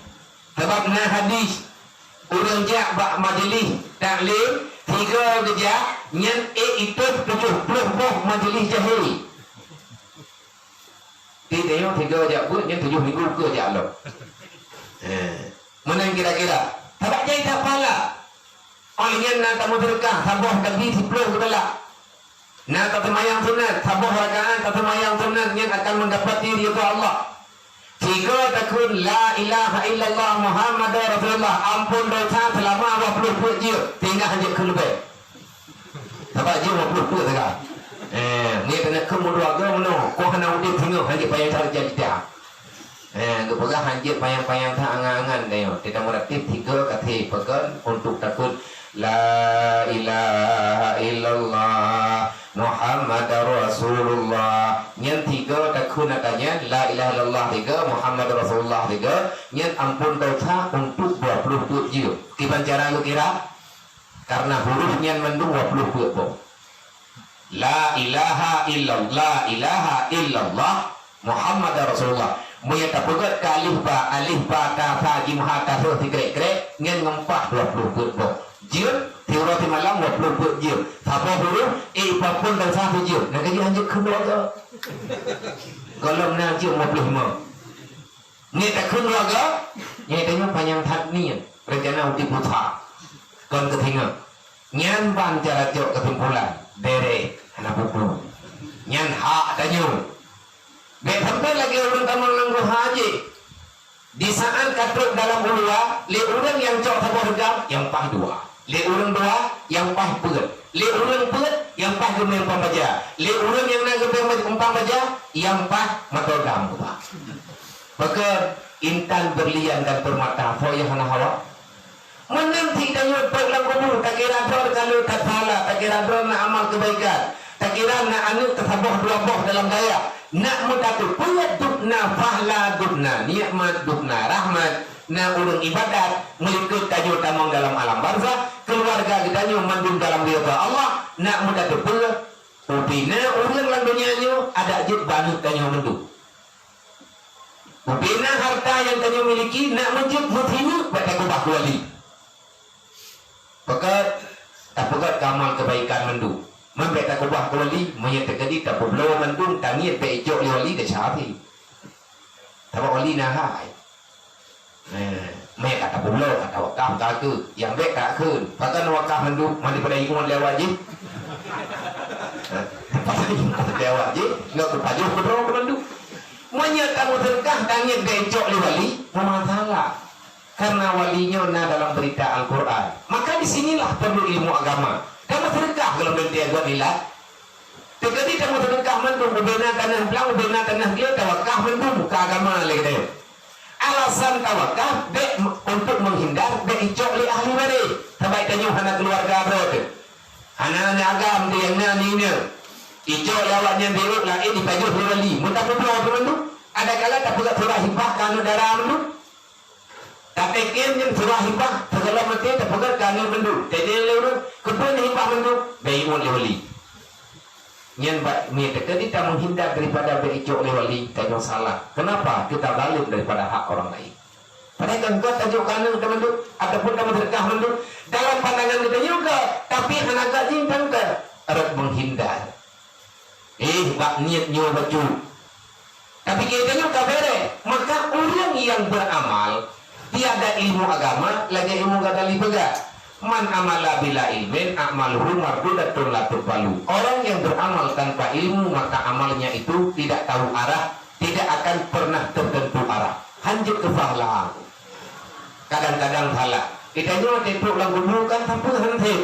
Sabab na hadis, ureuëng jak bak majeulih taklim, sigoe geujak, nyan ék itôb tujoh ploh boh majeulih jahé. Ti teunyong sigoe jak buet nyan tujoh minggu keu jak lom. Eh, meunan kira-kira. Sabab jai that pahala. Óh lheueh nyan na tameuseudeukah saboh tabi siploh geubalak. Na taseumayang sunat, saboh rakaat taseumayang sunat nyan akan meudapati ridha Allah. Sigoe takheun, "La ilaha illallah Muhammadur Rasulullah," ampôn desya seulama dua ploh peuet jeuet, tinggai hanjeuet kheun leubeh. Sabab jeuet dua ploh peuet teuka. Eh, ni keuneuk kheun meudua goe meunoe, koh hana udeb singoh hanjeuet payah cari jadi dah. Eh, geupeugah hanjeuet panyang-panyang that angan-angan tanyoe. Teuka meuratéb tiga kata pakon untuk takheun, "La ilaha illallah Muhammadar Rasulullah." Nyan tiga takheun ata nyan, "La ilaha illallah" tiga, "Muhammadar Rasulullah" tiga, nyan ampôn desya untuk dua ploh peuet jeuet. Kiban cara geukira? Karena huruf nyan mandum dua ploh peuet boh. La ilaha illallah, la ilaha illallah Muhammadar Rasulullah. Meunyoe tapeugét ka alif ba, alif ba, ta sa, jim ha, ta seuh sikrek-krek, nyan ngon pah dua ploh peuet boh. Jeuet, siuroe simalam dua ploh peuet jeuet. Saboh huruf, eh, ipaphon dan sa jeuet. Nah, gaji hanjeuet kheun dua goe. Gohlom na jeuet lima puluh lima. Nyoe takheun dua goe, nyoe tanyoe panyang that niet, reuncana udeb buta. Kon keuh singoh. Nyan ban cara cok keusimpulan, deret hana peue-peue. Nyan hak tanyoe. Bék sampoe lagée ureuëng tamong lam guha jih. Di saat ka trok dalam u luwa, lé ureuëng nyang cok saboh reugam, nyang paih dua. Lé ureuëng dua, nyang paih peuet. Lé ureuëng peuet, nyang paih geumeng umpang baja. Lé ureuëng nyang na geumeng umpang baja, nyang paih mata dam. Pakon intan berlian dan permata, po nyang hana hawa? Meunan cit tanyoe trok lam kubu, takira droe ka le that pahala, takira droe na amal keubaikan, takira na aneuëk teusaboh dua boh dalam dayah, nak meutateupeue dubna pahala, dubna nikmat, dubna rahmat, na ureuëng ibadat, meulikot tanyoe tamong dalam alam barzakh, keuluwarga geutanyoe mandum dalam ridha Allah, nak meutateupeue, ubena ureuëng lam donya nyoe adak jeuet bak aneuëk tanyoe mandum. Ubena harta nyang tanyoe miliki nak meujeuet meusineuk bak takeubah keu wali. Peugét, tapeugét keu amal keubaikan mandum. Man bék takeubah keu wali, meunyoe teukeudi tapeubloe mandum, taniet bék icok lé wali, desya até. Sabab wali na hai. Eh, meuka tapeubloe, ka tawakaf, ka keu. Nyang bék ka kheun. Pakon wakaf mandum, man daripada ingat lé awak jih. Eh, daripada ingat lé awak jih, nggak keupajôh keudroe keu mandum. Meunyoe tameuseudeukah, taniet bék icok lé wali, meumasalah. Karena wali nyoe na dalam berita Al-Quran. Maka di sinilah perlu ilmu agama. Tameuseudeukah golom leuntée geuh nilai. Teukeudi tameuseudeukah mandum, ubena taneuh blang, ubena taneuh glé, tawakaf mandum keu agama lé geutanyoe. Alasan tawakaf bék m-, untuk menghindar bék icok lé ahli waréh. Sabab tanyoe hana keuluwarga droe teuh. Hana aneuk agam teuh nyang na nyoe. Icok lé awaknyan bék laén ipajôh lé wali. Meutapeubloe teuh mandum. Adakala tapeugah surah hibah keu aneuk dara mandum. Tapi kém nyan surah hibah, sigohlom maté tapeugét keu aneuk mandum. Tanyong lé ureuëng, keupeue hibah mandum? Bék iwot lé wali. Nyan bak nyan teukeudi tameuhindar daripada bék icok lé wali, tanyoe salah. Kenapa? Kita zalim daripada hak orang lain. Padahai kan gét tajok keu aneuk mandum, ataupun tameuseudeukah mandum. Dalam pandangan geutanyoe gét, tapi hana gét jih kan gét. Rot menghindar. Eh, bak niet nyoe bacut. Tapi geutanyoe ka béré, maka ureuëng nyang beuramal tiada ilmu agama lagée ilmu gadali peugah, "Man amala bila ilmin a'maluhu mardudatun la tuqbalu." Orang yang beramal tanpa ilmu, maka amalnya itu tidak tahu arah, tidak akan pernah tertentu arah. Hanjeuet keusah lah. Kadang-kadang salah. Geutanyoe teupok lam gubur kan sapeue hana sép.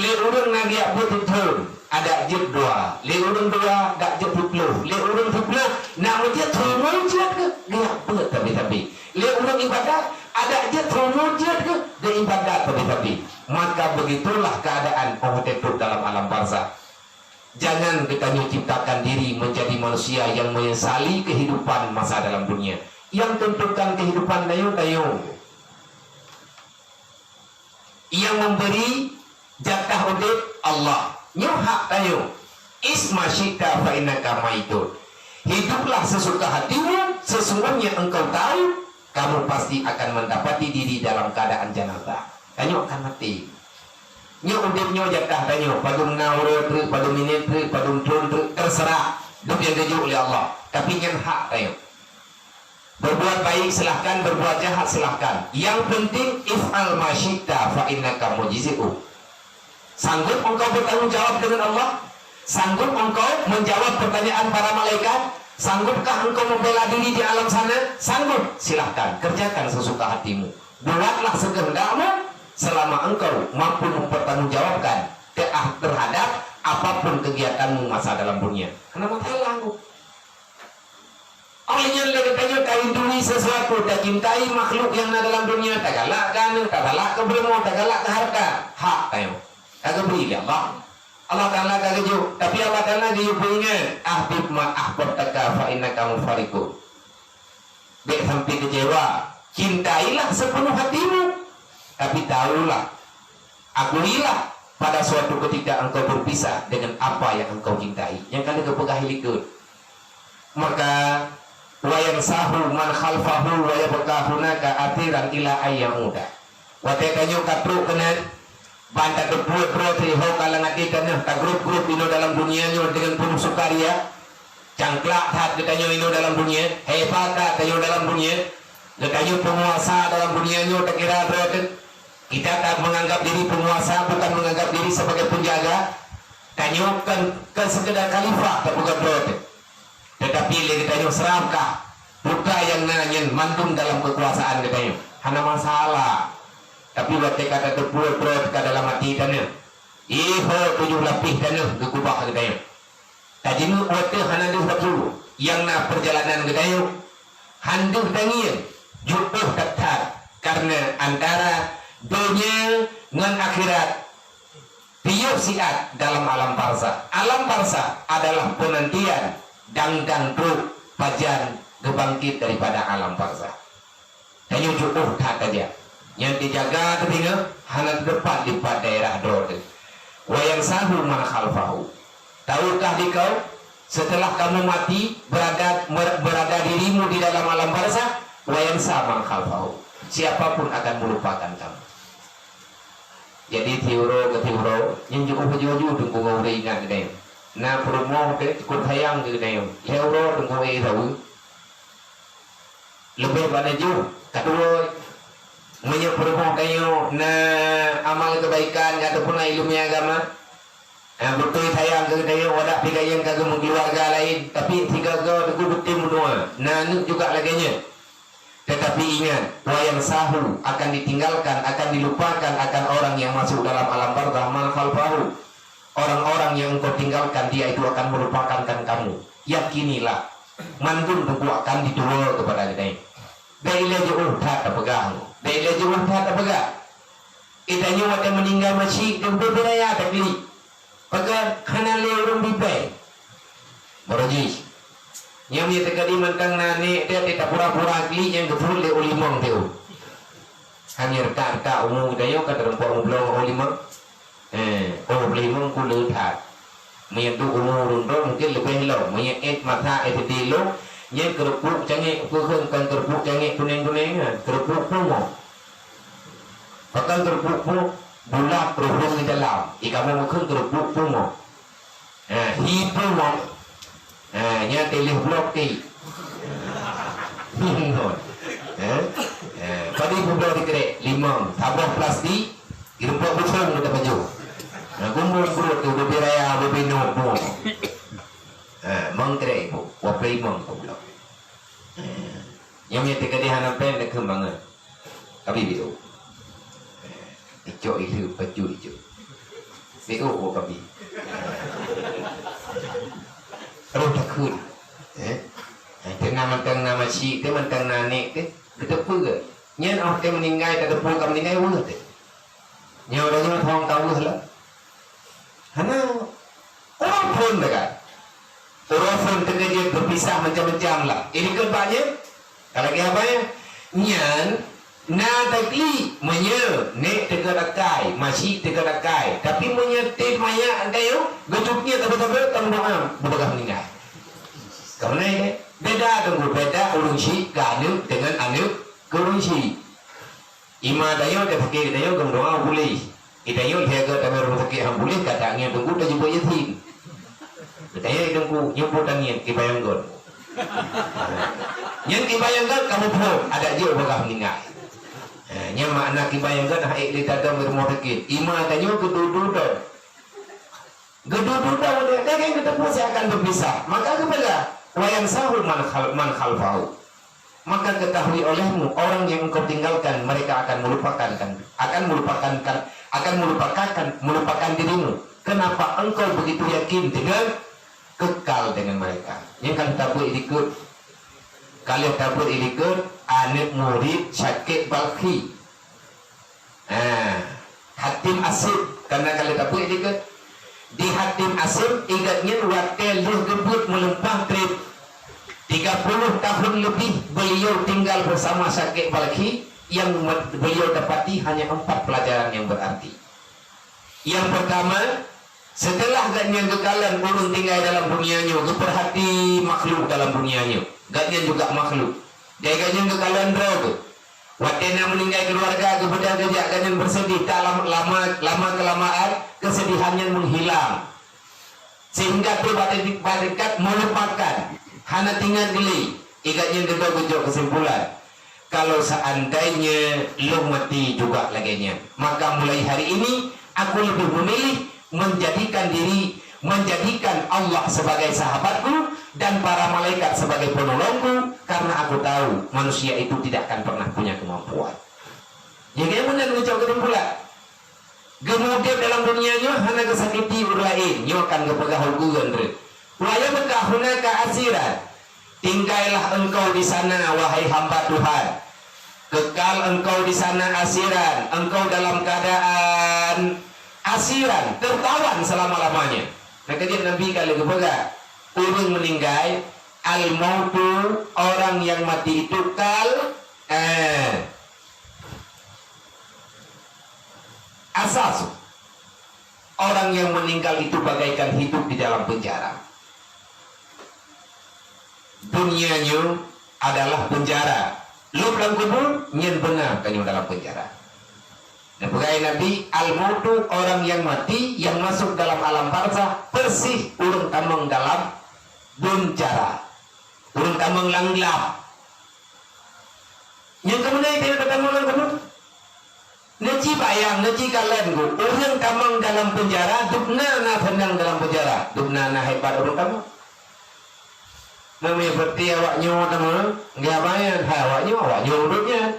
Lé ureuëng na geujak beuet sithon, adak jeuet dua. Lé ureuëng dua, dak jeuet siploh. Lé ureuëng siploh, na meujeuet seumeujeuet geuh geujak Adak jeuet, seumut jeuet keuh, dan ibadat tapi-tapi. Maka begitulah keadaan orang tetup dalam alam barzakh. Jangan geutanyoe ciptakan diri menjadi manusia yang menyesali kehidupan masa dalam dunia. Yang tentukan kehidupan tanyoe, tanyoe. Yang memberi jatah udeb Allah. Nyoe hak tanyoe. "Ish ma syi'ta fa innaka maitun." Hiduplah sesuka hatimu, sesungguhnya engkau tahu, kamu pasti akan mendapati diri dalam keadaan jenazah. Tanyoe akan maté. Nyoe udeb nyoe jatah tanyoe, padum na uroe treuk, padum minét treuk, padum thon treuk, terserah. Duek nyang geujok lé Allah. Tapi nyan hak tanyoe. Berbuat baik silahkan, berbuat jahat silahkan. Yang penting, "If'al ma syi'ta fa innaka mujzi'u." Sanggup engkau bertanggung jawab dengan Allah? Sanggup engkau menjawab pertanyaan para malaikat? Sanggupkah engkau membela diri di alam sana? Sanggup, silahkan, kerjakan sesuka hatimu. Buatlah sekehendakmu selama engkau mampu mempertanggungjawabkan te-, terhadap apapun kegiatanmu masa dalam dunia. Hana masalah engkau. Óh lheueh nyan lé geutanyoe taintui sesuatu, tacintai makhluk nyang na dalam dunia, tagalak keu aneuk, tagalak keu peurumoh, tagalak keu hareuta. Hak tanyoe. Ka geubri lé Allah. Allah Taala ka geujok, tapi Allah Taala geuyue peuingat, "Ahbib ma ahbabtaka fa innaka mufariqu." Bék sampai kecewa. Cintailah sepenuh hatimu, tapi tahulah, akuilah pada suatu ketika engkau berpisah dengan apa yang engkau cintai. Nyang ka lheueh geupeugah likot. Maka, "Wa yansahu man khalfahu wa yabqa hunaka athiran ila an ya'uda." Watée tanyoe ka trok keunan, ban tateupeue droe teuh ho ka lam até tanoh, tagrôp-grôp inoe dalam dunia nyoe deungon peunoh sukaria. Cangklak that geutanyoe inoe dalam dunia, hebat that tanyoe dalam dunia. Geutanyoe peunguasa dalam dunia nyoe takira droe teuh. Kita tak menganggap diri penguasa, bukan menganggap diri sebagai penjaga. Tanyoe kon, kon sekedar khalifah tapeugah droe teuh. Tetapi lé geutanyoe seurahkah peue nyang na nyan mandum dalam keukuasaan geutanyoe. Hana masalah. Tapi watée ka tateupeue droe teuh ka dalam até tanoh, iho tujoh lapéh tanoh geukubah geutanyoe. Tajeuet watée hana deuh laju nyang na peurjalanan geutanyoe. Han deuh tangieng, jiôh that-that, kareuna antara donya ngon akhirat piôh siat dalam alam barzakh. Alam barzakh adalah peunantian dang-dang trok pajan geubangkét daripada alam barzakh. Tanyoe jiôh that saja. Nyang teujaga teuh teungoh hana teupat dipat daerah droe teuh. "Wa yansahu man khalfahu." Tahukah dikau, setelah kamu mati, berada, ber-, berada dirimu di dalam alam barzakh, "Wa yansa man khalfahu." Siapapun akan melupakan kamu. Jadi, tiuroe keu tiuroe, nyan jiôh laju-laju teungku ngon ureuëng ingat geutanyoe. Na peurumoh teuh cukôp sayang keu geutanyoe. Lhée uroe teungku éh saweue. Leubeh bak laju, ka tuwoe. Meunyoe peurumoh tanyoe na amal keubaikan ataupun na iéleumé agama, eh, beutôi sayang keu geutanyoe, wadak pih gayeng ka geumeukeuluwarga laén, tapi sigoe-goe teungku beutôi meunoe, na aneuk juga lagée nyan. Tetapi ingat, "Wa yansahu", akan ditinggalkan, akan dilupakan akan orang yang masuk dalam alam barzakh, "man khalfahu". Orang-orang yang engkau tinggalkan, dia itu akan melupakan kamu. Yakinilah, mandum teungku akan dituwoe keupada geutanyoe. Bék ilée jiôh that tapeugah, bék ilée jiôh that tapeugah. Geutanyoe watée meuninggai masyik, teungku beuraya taklik. Pakon hana lé ureuëng bibée. Baroe jih. Nyang mie teuka di mantong na aneuk teuh, teuka pura-pura klik nyang geupeuruet lé ulimong teuh. Hanya reutak-reutak umu geutanyoe ka teureumpok muplong ulimong. Eh, oh, ulimong ku le that. Meunyoe tu umu ureuëng droe mungkin leubeh lom. Meunyoe ék masa S D lom, nyan keurupuk cangék, peue kheun kon keurupuk cangék kuneng-kuneng nyan, keurupuk pumoh. Pakon keurupuk pumoh, bulat ruhueng di dalam. Ikamoe meukeun keurupuk pumoh. Ha, hi pumoh. Ha, nyan teuh lheueh blok ti. Ngon. Ha? Ha, padum publoe dikrek, limong. Saboh plastik, ireumpok busong kita baju. Ha, gumbong brot tu, bubé raya, bubé nyoe, pumoh. Ha, meukrek ibu, wapeu limong publoe. Ha, nyang nyan teuka di hana pen, dah keumangan. Tapi biôh. Icok ileueb baju icok. Biôh ko kabi. Roh takheun. Eh? Eh, teungoh mantong na masyik teuh, mantong na aneuk teuh, geuteupeue. Nyan óh watèe meuninggai, tateupeue ka meuninggai weueh teuh. Nyoe uroe nyoe thôn ka weueh lom. Hana. Uroe phôn teuka. Uroe phôn teuka jeuet beupisah macam-macam lah. Ikôt bak nyan, ka lagèe haba nyan. Nyan na taklik meunyoe nèk teuka akai, masyik teuka akai. Tapi meunyoe teuh manyak gayôh, geucok nyan sabe-sabe, tameudoa, beubagaih meuninggai. Kareuna beda teungku, beda ureueng syik keu aneuk deungon aneuk keu ureueng syik. Ima tanyoe, tasakét tanyoe, geumeudoa puléh. Geutanyoe lhèe gèt tamè rumoh sakét han puléh, ka tangieng teungku tajubeuet Yasin. Geutanyoe teungku, nyoe peue tangieng, kiban nyang gèt. Nyan kiban nyang gèt ka muphom, adak jeuet beubagaih meuninggai. Ha, nyan makna kiban nyang gèt, han ék lé tadong di rumoh sakét. Ima tanyoe geuduek-duek dong. Geuduek-duek dong, lagèe geuteupeue akan beupisah. Maka geupeugah, "Wa yansahu man khal-, man khalfahu." Maka ketahui olehmu, orang yang engkau tinggalkan, mereka akan melupakan, akan melupakan, akan melupakan, melupakan dirimu. Kenapa engkau begitu yakin dengan kekal dengan mereka? Nyan ka lheueh tabeuet ilikot, ka lheueh tabeuet ilikot aneuk murit Syakik Balkhi. Ha, Hatim Asim, kana ka lheueh tabeuet ilikot. Di Hatim Asim, igat nyan watèe lheueh geubeuet meulimpah trép tiga puluh tahun lebih beliau tinggal bersama Syakik Balkhi, yang me-, beliau dapati hanya empat pelajaran yang berarti. Yang pertama, setelah gobnyan geukalon ureueng tinggai dalam dunia nyoe, geupeurhati makhluk dalam dunia nyoe, gobnyan juga makhluk. Jadi gobnyan geukalon droe geuh. Watèe na meuninggai keuluwarga, geubeudôh geujak, gobnyan beuseudih, tak lama, lama, lama keulamaan keuseudihan nyan meuhilang. Sehingga trôk bak tingkat meulupakan, hana teuingat lé, igat nyan geudong geujok keusimpulan, "Kalau seandainya lôn maté juga lagèe nyan, maka mulai hari ini aku lebih memilih menjadikan diri, menjadikan Allah sebagai sahabatku dan para malaikat sebagai penolongku, karena aku tahu manusia itu tidak akan pernah punya kemampuan." Jadi, meunan geucok keusimpulan. Geumeuudép dalam dunia nyoe hana geusakiti ureueng laén, nyoe kan geupeugah ukeuen reueh. "Wa yabqa hunaka asiran." Tingkailah engkau di sana, wahai hamba Tuhan. Kekal engkau di sana asiran, engkau dalam keadaan asiran, tertawan selama-lamanya. Nah, keujeuet Nabi ka lheueh geupeugah, ureueng meuninggai, al-mautu, orang yang mati itu kal, eh, asas. Orang yang meninggal itu bagaikan hidup di dalam penjara. Dunia nyoe adalah penjara. Lôb lam kubu, nyan beuna tanyoe dalam penjara. Neupeugah Nabi, "Al-mautu, orang yang mati, yang masuk dalam alam barzakh, persis ureueng tamong dalam beuncara. Ureueng tamong lam glab." Nyang keumeunai tanyoe tatamong lam kubu. Neuci bayang, neuci kalon geuh, ureueng tamong dalam penjara, dubna na seunang dalam penjara, dubna na hebat ureueng tamong. Meunyoe peuti awak nyoe tamong, nggak bayang, hai awak nyoe, awak nyoe ureueng nyan.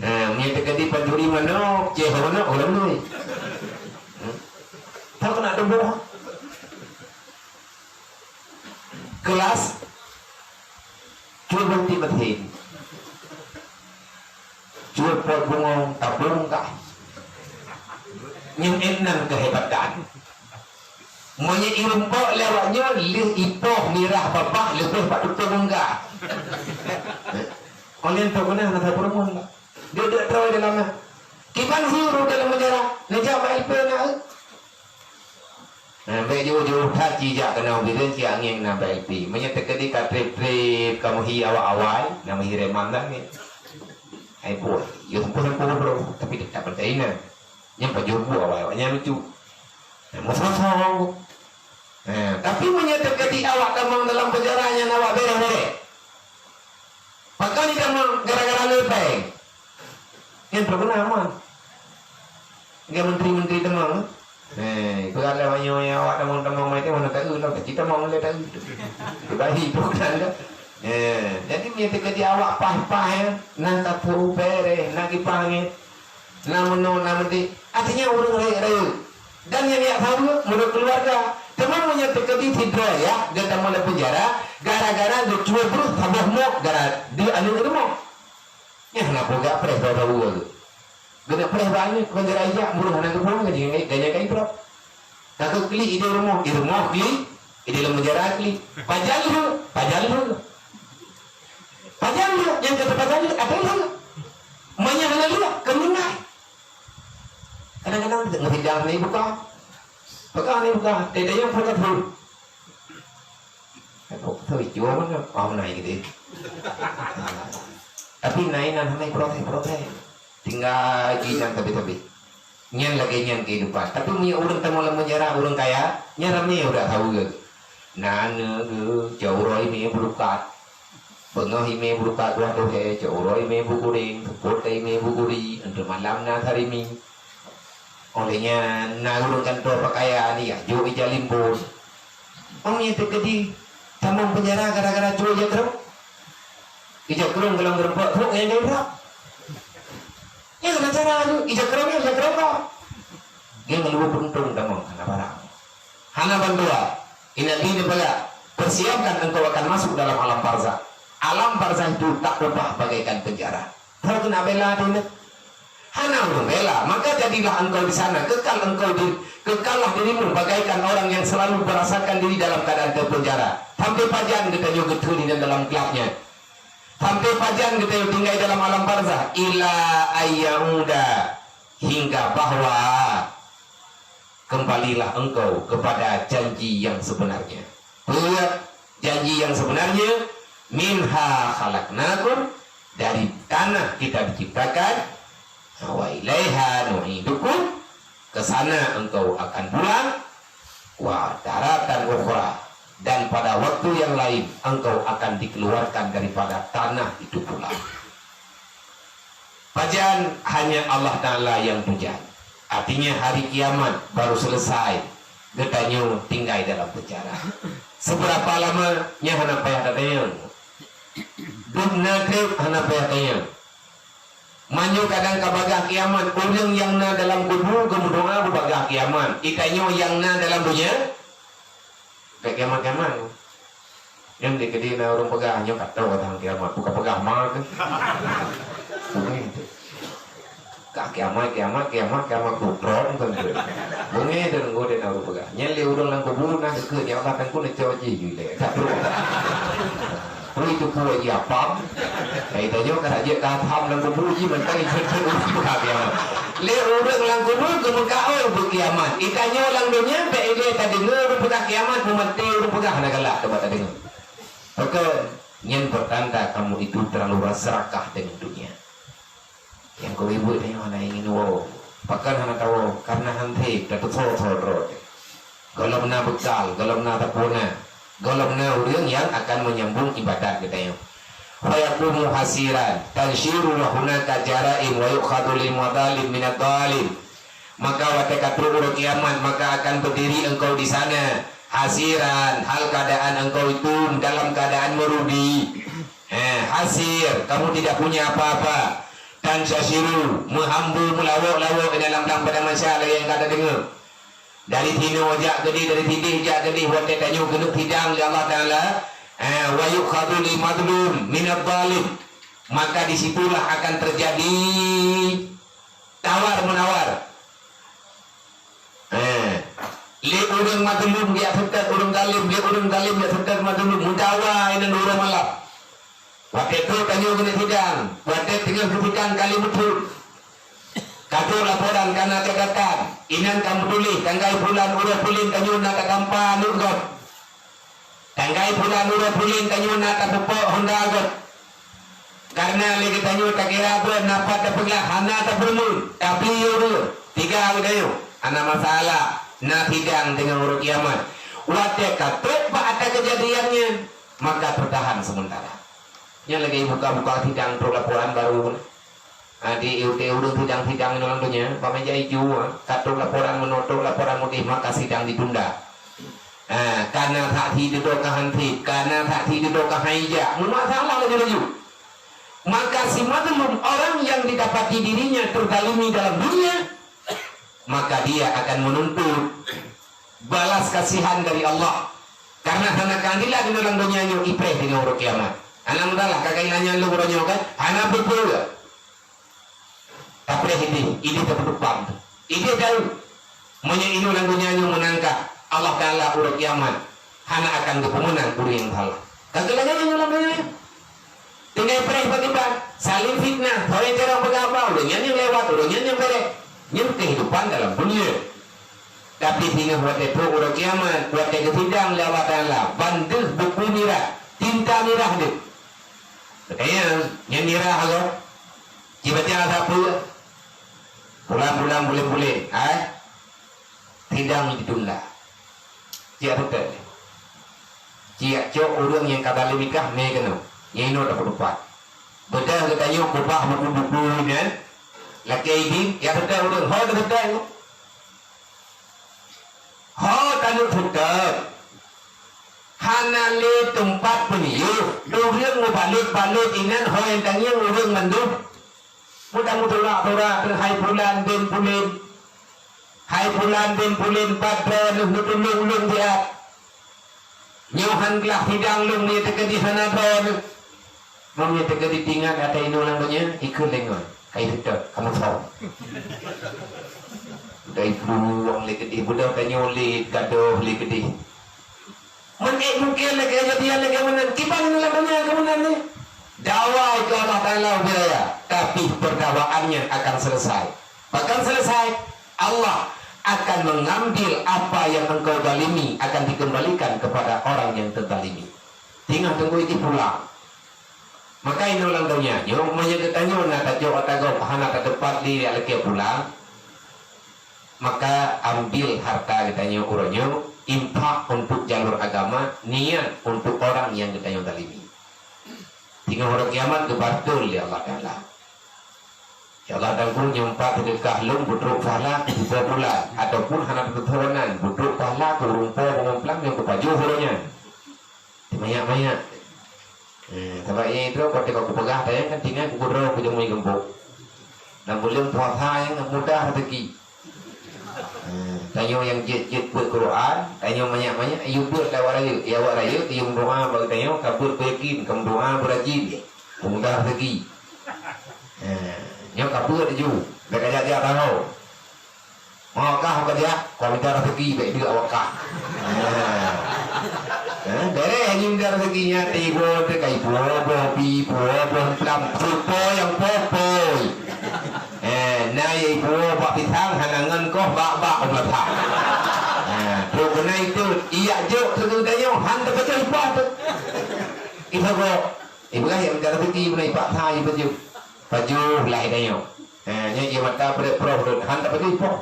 Ha, meunyoe teukeudi pancuri manok, ceh manok, ureueng nyoe. Hmm. Tahu kena tuboh. Kelas, cuba berhenti berhenti. Cuba pot bungong tabung kah. Nyang enam kehebatan. Meunyoe irumpok lewat nyoe, lheueh ipoh mirah babah leubeh bak tutoe munggah. Oleh tu beuna na sapeureumeun. Dia dek troe dalam. Kiban hi ureueng dalam penjara, neujak bak L P na. Nah, bèk jeuet-jeuet that jijak keunoe bideueng siat angén na bak L P. Meunyoe teukeudi ka trép-trép, ka meuhi awai-awai, na meuhi reman dah ni. Hai buet, yo sempoh-sempoh bro, tapi tetap percaya na. Nyang pajoh bu awai, awak nyan lucu. Nah, musoh-soh. Nah, tapi meunyoe teukeudi awak tamong dalam penjara nyan awak bereh-bereh. Pakon itamong gara-gara leupeng? Nyan pernah mah. Ngon menteri-menteri tamong. Eh, ipeugah lé awak nyoe awak tamong-tamong mai teuh mana taeu lah, tapi tamong lé taeu. Dibahi bukan dah. Eh, jadi meunyoe teukeudi awak paih-paih, eh, na sapeue bereh, na kipaih angén. Na meunoe, na meuti. Artinya ureueng rayeuk-rayeuk. Dan nyang jak saweue meunurot keuluwarga. Teuma meunyoe teukeudi sidroe jak geutamong lam peunjara gara-gara geucue breuh saboh mok gara di aneuk rumoh. Nyan hana peugah preh tahu-tahu tu. Keuneuk preh bak nyoe, kon jarak ijak, muruh hana geupeue, ka jinggai, ka jinggai trok. Ka klik ide rumoh, di rumoh klik, ide lam penjara klik. Pajan lheueh, pajan lheueh. Pajan lheueh, nyang kata pajan lheueh, ada lheueh. Meunyo hana lheueh, keumeunai. Kadang-kadang ngesidang ni buka. Pegang ni buka, tidak yang pun tu. Aku tu jua mana, oh, naik gitu. Tapi naik nan naik protes, protes. Tinggal di nan tapi-tapi. Nyan lagèe nyan kehidupan. Tapi meunyo ureueng tamong lam penjara, ureueng kaya, nyan ramé udah tahu ke. Na aneuk geuh, cok uroe imè bulukat. Beungoh imè bulukat dua tohé, cok uroe imè bugureng, seupôt ka imè buguri, enteuk malam na sarimi. Óh lheueh nyan, na ureueng kantô peukayan, ya, jok ija limbon. Ong nyang teukeudi tamong penjara gara-gara cok ija krông. Ija krông golom geurumpok, trok nyang geurumpok. Nyan cara tu, ija krông, ija krông kok. Nyan ngeuluh beruntung tamong, hana barang. Hana bantuan. Inna dini bala. Persiapkan engkau akan masuk dalam alam barzakh. Alam barzakh itu tak ubah bagaikan penjara. Hana keuneuk bela diri. Hana ureueng bela, maka jadilah engkau di sana, kekal engkau di, kekallah dirimu bagaikan orang yang selalu merasakan diri dalam keadaan terpenjara. Sampai pajan geutanyoe geuteun di dalam gelapnya. Sampai pajan geutanyoe tinggai dalam alam barzakh, ila ayyauda, hingga bahwa kembalilah engkau kepada janji yang sebenarnya. Peue janji yang sebenarnya? Minha khalaqnakum, dari tanah kita diciptakan, wa ilaiha nu'idukum, ke sana engkau akan pulang, wa taratan ukhra, dan pada waktu yang lain engkau akan dikeluarkan daripada tanah itu pula. Pajan hanya Allah Ta'ala yang tujan. Artinya hari kiamat baru selesai, geutanyoe tinggai dalam penjara. Seberapa lama, nyan hana payah tatanyong. Dum na treb hana payah tanyong. Meunyoe kadang ka bagah kiamat, ureueng nyang na dalam kubu geumeudoa beubagah kiamat. Geutanyoe nyang na dalam donya, ka kiamat-kiamat. Nyan di keudeh na ureueng peugah, nyoe ka troh watèe kiamat, bukan peugah ma keuh. Ka kiamat, kiamat, kiamat, kiamat, putroe keuh. Beungèh deungon na ureueng peugah. Nyan lé ureueng lam kubu na geukheun, ya Allah, Teungku neucok jih ju lé. Ka troh. Peue itu peue ji apam? Hai tanyoe ka jeuet ka apam lam kubu ji mantong ikheun-kheun ureueng peugah kiamat. Lé ureueng lam kubu geumeukaôi beukiamat. Geutanyoe lam donya bèk ilèe tadeungoe ureueng peugah kiamat, meumaté ureueng peugah hana galak teuma tadeungoe. Pakon? Nyan pertanda kamu itu terlalu serakah dengan dunia. Nyang keu ibu tanyoe hana ingin woe. Pakon hana tawoe? Karena han treb, tateusoe-soe droe. Gohlom na beukal, gohlom na tapuna, gohlom na ureueng nyang akan menyambung ibadat geutanyoe. Fayaqumu hasiran, tansyiru wa hunaka jaraim wa yu'khadhu lil madhalim minadh dhalim. Maka watèe ka trok uroe kiamat, maka akan berdiri engkau di sana, hasiran, hal keadaan engkau itu dalam keadaan merugi. Eh, hasir, kamu tidak punya apa-apa. Tantasyiru, meuhambu, meulawok-lawok di dalam padang mahsyar lagèe nyang ka tadeungoe. Dari sinoe jak keudeh, dari sideh jak keudeh, watèe tanyoe keuneuk sidang lé Allah Taala, eh, wa yu'khadhu lil madhlum minadh dhalim. Maka di situlah akan terjadi tawar menawar. Eh, lé ureueng mazlum geujak seutôt ureueng zalim, lé ureueng zalim geujak seutôt mazlum, meudawa inan uroe malam. Watèe trok tanyoe keuneuk sidang, watèe teungoh sidang ka lheueh meuthon. Ka trok laporan, ka na catatan, inan ka meutuléh, tanggai bulan uroe puléng tanyoe na tatampa aneuk gob. Tanggai bulan uroe puléng tanyoe na tapeupok honda gob. Karena lé geutanyoe takira buet na pat tapeugah hana tapeurumun, tapi ureueng tiga geutanyoe hana masalah, na sidang teungoh uroe kiamat. Watèe ka trok bak ata keujadian nyan, maka tertahan sementara. Nyan lagèe buka-buka sidang trok laporan baru. Ah, di, di ureueng sidang-sidang inoe lam donya, umpama jai ju, ah, ka trok laporan meunoe, trok laporan mudeh, maka sidang ditunda. Ah, kana saksi dudoe ka han treb, kana saksi dudoe ka han ijak, meumasalah laju-laju. Maka si mazlum, orang yang didapati dirinya terzalimi dalam dunia, maka dia akan menuntut balas kasihan dari Allah. Karena hana keadilan di dalam dunia nyoe, ipreh di uroe kiamat. Hana meudalah, ka kainan nyan lôn uroe nyoe kan? Hana peue-peue. Tapi idéh, idéh teupeutupang. Idéh tahu, meunyoe inoe lam donya nyoe meunangkah, Allah Taala uroe kiamat hana akan geupeumeunang ureuëng nyang salah. Ka geulagée nyoe lam donya nyoe. Tinggai preh bak kiban, saling fitnah, saling cara peugah haba, ureuëng nyan nyang lewat, ureuëng nyan nyang beureh. Nyan kehidupan dalam dunia. Tapi singoh watée trok uroe kiamat, watée geusidang lé Allah Taala, ban deuh buku mirah, tinta mirah deuh. Makanya, nyan mirah Allah. Jibaca sapeue? Pulang-pulang buleuen-buleuen, hai? Sidang ditunda. Ciyak seutôt. Ciyak cok ureuëng nyang ka zalim ikah mé keunoe. Nyang inoe tapeutupat. Beudôh geutanyoe kubah buku-buku nyan. Lakée idin, jak seutôt ureuëng. Ho teuseutôt nyoe. Ho taneuk seutôt. Hana lé teumpat peuniyuh. Ureuëng mubalot-balot inan ho nyang tangieng ureuëng mandum. Mudah mutulak-tulak keu hai pulan bin pulan. Hai pulan bin pulan, pat droeneuh neutulông lôn siat. Nyoe han glah sidang lôn, meunyoe teukeudi hana droeneuh. Meunyoe teukeudi tingat ata inoe lam donya, ikheun lé ngon. Kai seutôt, kamoe song. Dai peuluwang lé keudeh, beudôh tanyoe lé, gadôh lé keudeh. Meunan mungken lagée kejadian lagée meunan. Kiban lam donya keu meunan nyoe. Dakwah keu Allah Taala ubé raya, tapi perdakwaannya akan selesai. Bahkan selesai, Allah akan mengambil apa yang engkau zalimi, akan dikembalikan kepada orang yang terzalimi. Tinggai teungku jih pulang. Maka inoe lam donya nyoe, meunyoe geutanyoe na tajok ata gob hana tateupat lé jak lakée pulang, maka ambil harta geutanyoe uroe nyoe, infak untuk jalur agama, niat untuk orang yang geutanyoe zalimi. Singoh uroe kiamat geubateue lé Allah Taala. Ya Allah, dan pun nyang pat seudeukah lôn beutrok pahala keu pulan, ataupun hana teuturonan beutrok pahala keu ureuëng po bangon plang nyang kupajoh uroe nyan. Teumanyak-manyak. Eh, sabab nyang itu, watée ka kupeugah, tayang kan tinggai kukudroe keu jamui geumpok. Dan buleuen puasa nyang mudah rezeki. Eh, tanyoe nyang jeuet-jeuet beuet Quran, tanyoe manyak-manyak, yue beuet lé awak rayeuk. Ya awak rayeuk, yue meudoa bagi tanyoe, ka beuet beuyakin, ka meudoa beurajin. Mudah rezeki. Eh, nyoe ka beuet laju, bèk kajak-jak tanyoe. Maka haba jak, ka mita rezeki bèk deuk awak kah. Eh. Eh, beureh nyan mita rezeki nyan, tibo teuka ipo boh pi, ipo boh plam, supo nyang popoi. Eh, na ipo bak pisang, hana ngon koh bak-bak umat ha. Eh, trok keunan itu, iyak jok keu geutanyoe, han teupeujeuh ipoh teuh. Ipoh kok, ipeugah yak mita rezeki, beuna ipaksa ipeujeuh. Pajoh lah itanyoe. Eh, nyan ie mata peureuk proh dot, han tapajoh ipoh.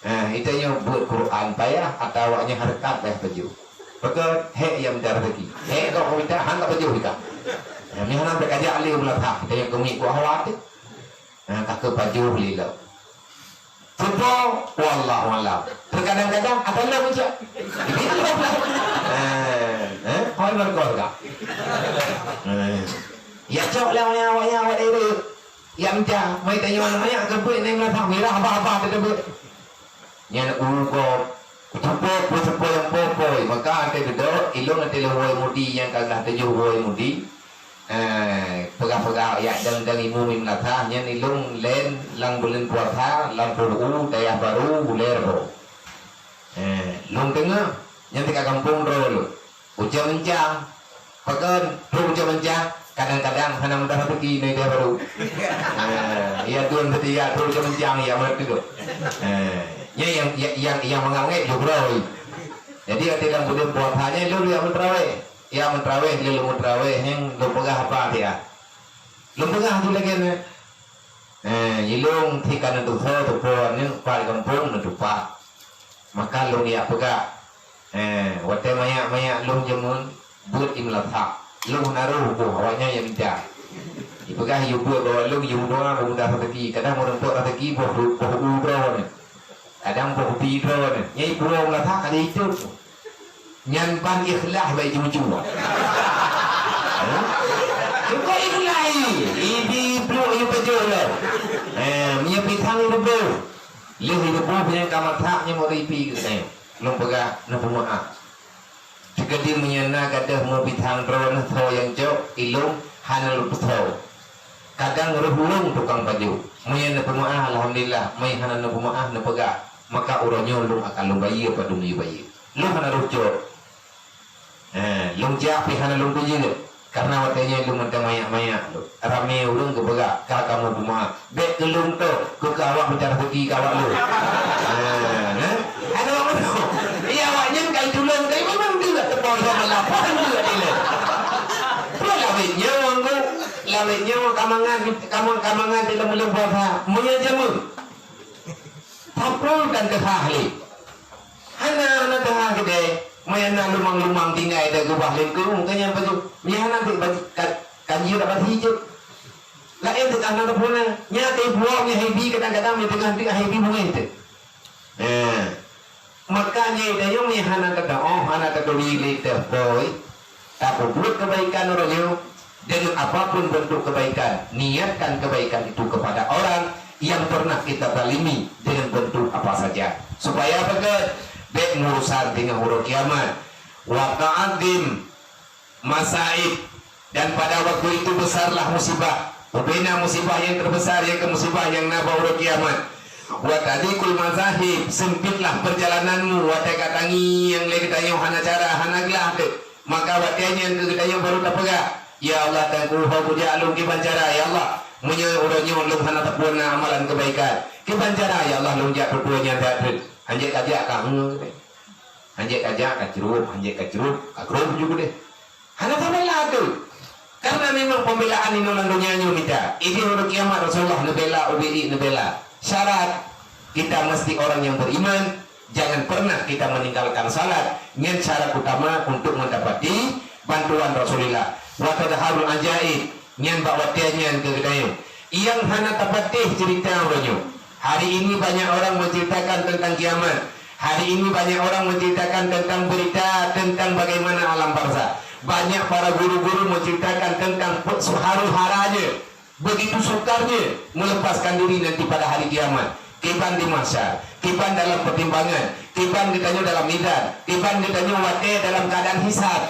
Eh, itanyoe beuet Quran payah atawa nyan hareukat payah pajoh. Pakon hék nyang mita rezeki. Hék kok mita han tapajoh ika. Eh, meuhana beukajak lé ulah that, itanyoe keumiet kuah hawa teuh. Eh, ka keu pajoh lé lom. Cuba, wallahu alam. Terkadang-kadang akan lom ijak. Jadi lom lah. Eh, eh, hoi markor ka. Eh. Ya cok lah wayang-wayang awak deh. Ya mita, mai tanyoe aneuk manyak keubeue nang meunasah mirah haba-haba teuteubeuet. Nyan uroe ko, cupo peuseupôt nyang popoi, maka até dudoe, ilong até lôn woe mudi nyang ka glah tujoh woe mudi. Eh, peugah-peugah yak dang-dang imeum meunasah, nyan ilong lén lam buleuen puasa, lam Puhu, Dayah Baru, Ulèe Rebo. Eh, lôn teungoh, nyan teuka gampông droe lôn. Ujeuen meuncang. Pakon, trok ujeuen meuncang, kadang-kadang hana mudah rezeki neu ideh baru. Ah, iya dun seutia, trok ujeuen meuncang, iya meuteudok. Ah, nyan nyang, nyang, nyang, nyang mangat-mangat jubroe. Jadi, até lam buleuen puasa nyan lôn ya meutraweh. Ya meutraweh, lôn meutraweh, nyang lôn peugah apa dia. Lôn peugah tu lagèe nyan. Eh, ilong thi ka neutusoe tupo nyan pat gampông neutupat. Maka lôn yak peugah, eh, watèe manyak-manyak lôn jameun beuet imeulasah. Lôn hana roh boh awaknyan nyang mita. Ipeugah yue beuet bahwa lôn yue meudoa beumudah raseuki. Kadang meureumpok raseuki boh, boh u droeneuh. Kadang boh pi droeneuh. Nyang ipuwoe meulasah ka jiteup. Nyan ban ikhlas bak jujur. Cukup ikhlas, ibi pluek yue pajoh lom. Eh, meunyoe pisang ireubôh. Lheueh ireubôh nyang ka masak nyan mau ipi keu saya. Lôn peugah neupeumeu'ah. Teukeudi meunyoe na gadoh meu pisang droeneuh soe nyang cok, ilong hana lôn peusoe. Kadang roh lôn tukang pajoh. Meunyoe neupeumeu'ah, alhamdulillah. Meunyoe hana neupeumeu'ah, neupeugah. Maka uroe nyoe lôn akan lôn bayeue padum lé bayeue. Lôn hana roh cok. Eh, lôn jak pih hana lôn peujeuet. Karena watèe nyan lôn mantong manyak-manyak lôn. Ramé ureueng geupeugah, "Ka kamoe peumeu'ah." Bèk keu lôn toh, keu, keu awak meucara rezeki keu awak lôn. Ah, nah. Ada awak meunoe. Iya, awak nyan ka itulông, tapi memang dia tak teupeue sama lapor dia ni lé. Peue lawét nyoe, Angku? Lawét nyoe kamangan, kamangan, kamangan di dalam bulan puasa. Meunyoe jameun. Tapeu dan teuhah lé. Hana, hana teuhah keudéh. Meunyoe na lumang-lumang tinggai di gubah lingkung, ka nyan pajoh. Meunyoe hana, dek bagi, ka, ka jeuet bak si jeuet. Laén teuh hana teupeu na. Nyan teuh buah meunyoe haibi, kadang-kadang meunyoe teungoh teuk haibi bungéh teuh. Eh. Maka nyan tanyoe meunyoe hana teudoa, hana teuturi lé teuh, boy. Tapeubuet kebaikan uroe nyoe, dengan apapun bentuk kebaikan, niatkan kebaikan itu kepada orang yang pernah kita zalimi dengan bentuk apa saja. Supaya beukeuh, bèk meurusan teungoh uroe kiamat. Wa ta'adzim masaib, dan pada waktu itu besarlah musibah. Ubena musibah nyang terbesar, nyang keu musibah nyang na bak uroe kiamat. Wa tadhiqul mazahib, sempitlah perjalananmu, watèe ka tangieng lé geutanyoe hana cara, hana glah teuh. Maka watèe nyan keu geutanyoe baru tapeugah, "Ya Allah, Teungku, ho kujak lôn kiban cara, ya Allah. Meunyoe uroe nyoe lôn hana tapeubuet na amalan keubaikan, kiban cara, ya Allah, lôn jak peubuet nyang that-that." Hanjeuet ka jak ka, hmm, hanjeuet ka jak ka jroh, hanjeuet ka jroh ka groh ju keudéh. Hana tabela tu. Karena memang pembelaan inoe lam dunia nyoe mita. Idéh uroe kiamat Rasulullah neubela, ubé ié neubela. Syarat kita mesti orang yang beriman, jangan pernah kita meninggalkan salat. Nyan syarat utama untuk mendapati bantuan Rasulullah. Wa tadharul ajaib. Nyan bak watèe nyan keu geutanyoe. Nyang hana tapatéh cerita uroe nyoe. Hari ini banyak orang menceritakan tentang kiamat. Hari ini banyak orang menceritakan tentang berita tentang bagaimana alam barzakh. Banyak para guru-guru menceritakan tentang pe-, haru-haranya, begitu sukarnya melepaskan diri nanti pada hari kiamat. Kiban di mahsyar, kiban dalam pertimbangan, kiban geutanyoe dalam mizan, kiban geutanyoe watèe dalam keadaan hisab.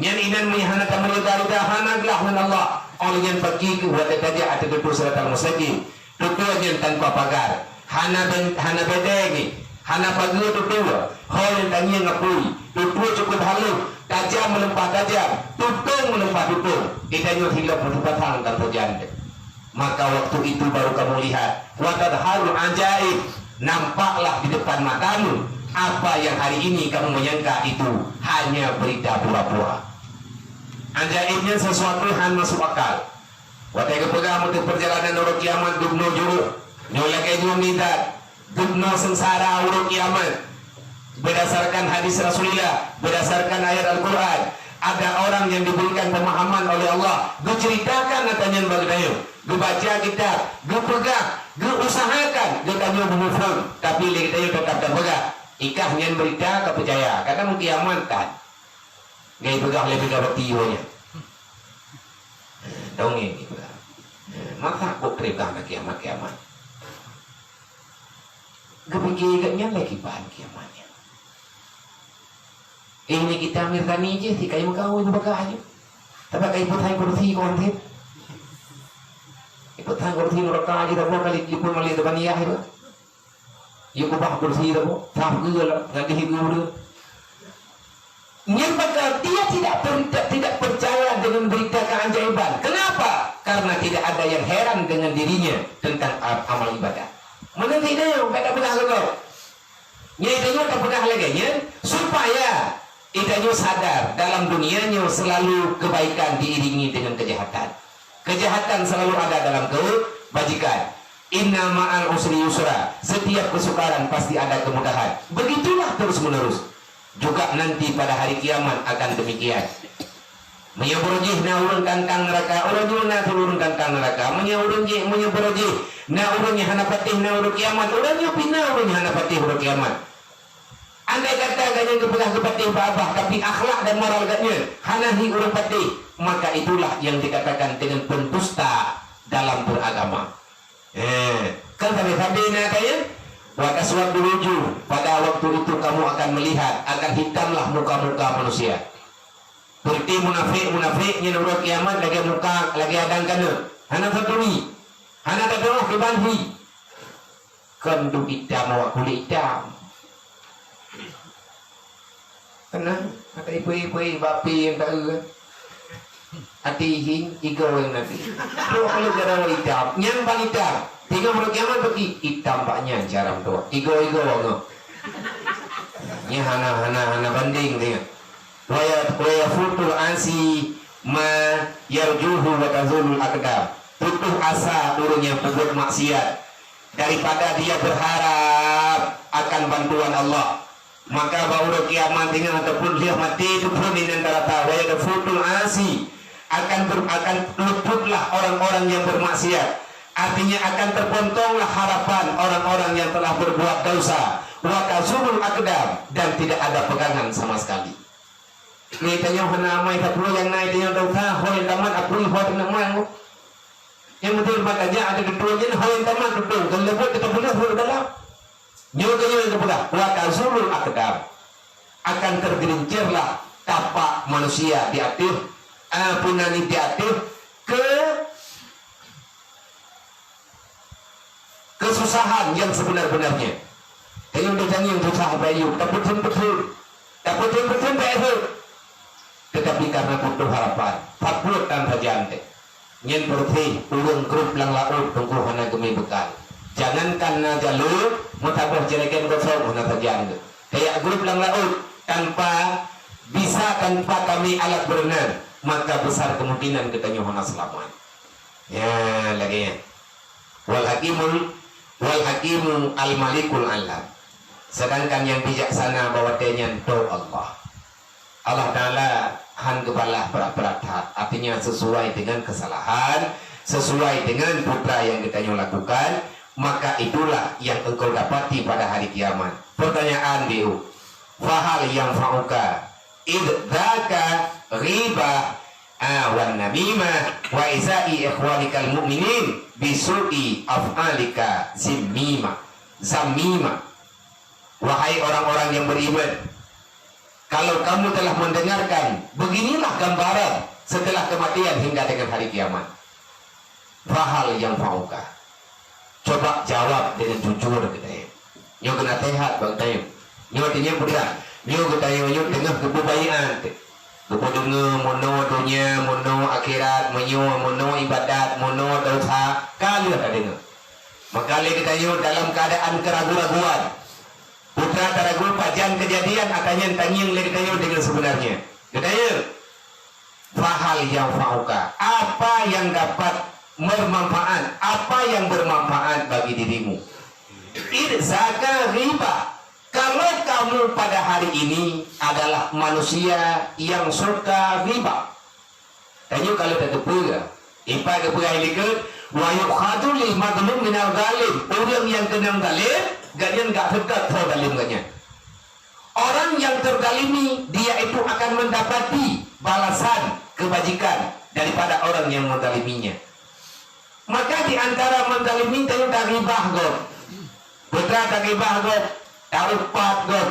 Nyan inan meunyoe hana tameurida-rida, hana glah ngon Allah. Óh lheueh nyan paki keuh watèe tajak ateueh geutôi siratal mustaqim. Tutoe nyan tanpa pagar. Hana ben-, hana bedeng, hana pageue tutoe. Ho nyang tangieng apui. Tutoe cukup halôh. Tajam meulimpah tajam. Tutong meulimpah tutong. Geutanyoe silop meutupat hang tanpa jan. Maka waktu itu baru kamu lihat, wa tadharul ajaib, nampaklah di depan matamu apa yang hari ini kamu menyangka itu hanya berita pura-pura. Ajaib nyan sesuatu han masuk akal. Watèe geupeugah meuteuh perjalanan uroe kiamat dubnoe jurôh, nyoe lagèe nyoe mizan, dubnoe seungsara uroe kiamat. Berdasarkan hadis Rasulullah, berdasarkan ayat Al-Quran, ada orang yang diberikan pemahaman oleh Allah, geuceritakan ata nyan bak geutanyoe, geubaca kitab, geupeugah, geuusahakan geutanyoe beumuphom, tapi lé geutanyoe teutap tapeugah, "Ikah nyan beurita ka peucaya, kadang kiamat that." Geupeugah lé beda bati nyan. Dongeng ipeugah. Masa kok trép ka na kiamat-kiamat? Geupike geuh nyan lé kiban kiamat nyan. Ini kita Mirtani je, si kayu kau itu bakal aja. Tapi kayu putih kursi kau nanti. Ikut tang kursi neraka aja, tapi kali liput malik depan iya itu. Yuk ubah kursi itu, sah ke lah, ganti hibu dia. Nyan maka dia tidak per-, tidak percaya dengan berita keajaiban. Kenapa? Karena tidak ada yang heran dengan dirinya tentang a-, amal ibadah. Menurut dia, tak pernah gagal. Nyan tanyoe tapeugah lagèe nyan, supaya tanyoe sadar dalam dunia nyoe selalu kebaikan diiringi dengan kejahatan. Kejahatan selalu ada dalam kebajikan. Inna ma'al usri yusra, setiap kesukaran pasti ada kemudahan. Begitulah terus-menerus. Juga nanti pada hari kiamat akan demikian. Meunyoe beureuh jih na ureueng tantang neuraka, uroe nyoe na ureueng tantang neuraka. Meunyoe ureueng jih, meunyoe beureuh jih na ureueng nyang hana patéh na uroe kiamat, uroe nyoe pih na ureueng nyang hana patéh uroe kiamat. Andai kata gobnyan geupeugah geupatéh bak babah, tapi akhlak dan moral gobnyan hana hi ureueng patéh, maka itulah yang dikatakan dengan pendusta dalam beragama. Eh, kan sabe-sabe na kaya? Wa taswaddu wujuh, pada waktu itu kamu akan melihat, akan hitamlah muka-muka manusia. Seperti munafik-munafik nyan uroe kiamat lagèe muka, lagèe adang kaneuk. Hana taturi, hana tadeungoe keu banhi. Kon duek itam awak kulét itam. Keunan ata ipui-ipui bapi nyang taeu. Ati hing igoe nyang nabi. Trok lé jaroe itam, nyan ban itam. Teungoh uroe kiamat bagi itam bak nyan jaram trok. Igoe-igoe ngon. Nyan hana, hana, hana banding teungoh. Wa ya-, wa yafutul asi ma yarjuhu wa tazulul aqdam. Putus asa ureuëng nyang peubuet maksiat daripada dia berharap akan bantuan Allah. Maka bak uroe kiamat teungoh ataupun lheueh maté teupun di antara ta, wa yafutul asi, akan ber-, akan luputlah orang-orang yang bermaksiat. Artinya akan terpontonglah harapan orang-orang yang telah berbuat dosa. Wa tazulul aqdam, dan tidak ada pegangan sama sekali. Ngai tanyoe hana amai sapeue nyang ngai tanyoe dosa, ho nyang tamat apui ho teuneuk man. Nyang beutôi mata jak ada tutoe nyan ho nyang tamat tutoe, keuleubot teuka peugah ho dalam. Nyoe keuh nyoe teupeugah, wa tazulul aqdam. Akan tergelincirlah tapak manusia di ateueh, eh, peue nan di ateueh ke-, kesusahan yang sebenar-benarnya. Tanyoe teutangieng susah bayu, tapeutheun-peutheun, tapeutheun-peutheun bae. Tetapi karena butuh harapan, tapeuet tan sajan teh. Nyan peureutih ureuëng grup lam laôt teungku hana geumé beukal. Jangankan na jalô, meusaboh jerigen kosong hana sajan teh. Kayak grup lam laôt tanpa bisa, tanpa kami alat berenang, maka besar kemungkinan geutanyoe hana seulamat. Ya, lagée nyan. Wal hakimul, wal hakimu al malikul alam. Sedangkan yang bijaksana bak watée nyan toh Allah. Allah Taala han geubalah brat-brat that, artinya sesuai dengan kesalahan, sesuai dengan putra yang geutanyoe lakukan, maka itulah yang engkau dapati pada hari kiamat. Pertanyaan, biu, fahal yanfa'uka id dzaka ghibah, ah, wan namimah wa izai ikhwanikal mu'minin bisu'i af'alika zimmima, zammima. Wahai orang-orang yang beriman, kalau kamu telah mendengarkan, beginilah gambaran setelah kematian hingga dengan hari kiamat. Fahal yanfa'uka? Coba jawab dengan jujur geutanyoe. Nyoe keunasehat bak geutanyoe. Nyoe teunyeuh peugah. Nyoe geutanyoe nyoe teungoh geupeubaiát. Geupeudeungoe meunoe donya, meunoe akhirat, meunyoe meunoe ibadat, meunoe dosa, ka lheueh tadeungoe. Maka lé geutanyoe dalam keadaan keragu-raguan. Putra taragu pajan kejadian, ata nyan tangieng lé geutanyoe dengan sebenarnya. Geutanyoe, fahal yanfa'uka, apa yang dapat bermanfaat, apa yang bermanfaat bagi dirimu? Id zaka riba, kalau kamu pada hari ini adalah manusia yang suka riba. Tanyoe kalau tateupeue, ipat geupeugah likot, wa yukhadhu lil madlum minal zalim. Ureuëng nyang keunong zalim, gobnyan gak seutôt soe zalim gobnyan. Orang yang terzalimi, dia itu akan mendapati balasan kebajikan daripada orang yang menzaliminya. Maka di antara menzalimi, tanyoe taribah gob. Putra taribah gob, taupat gob.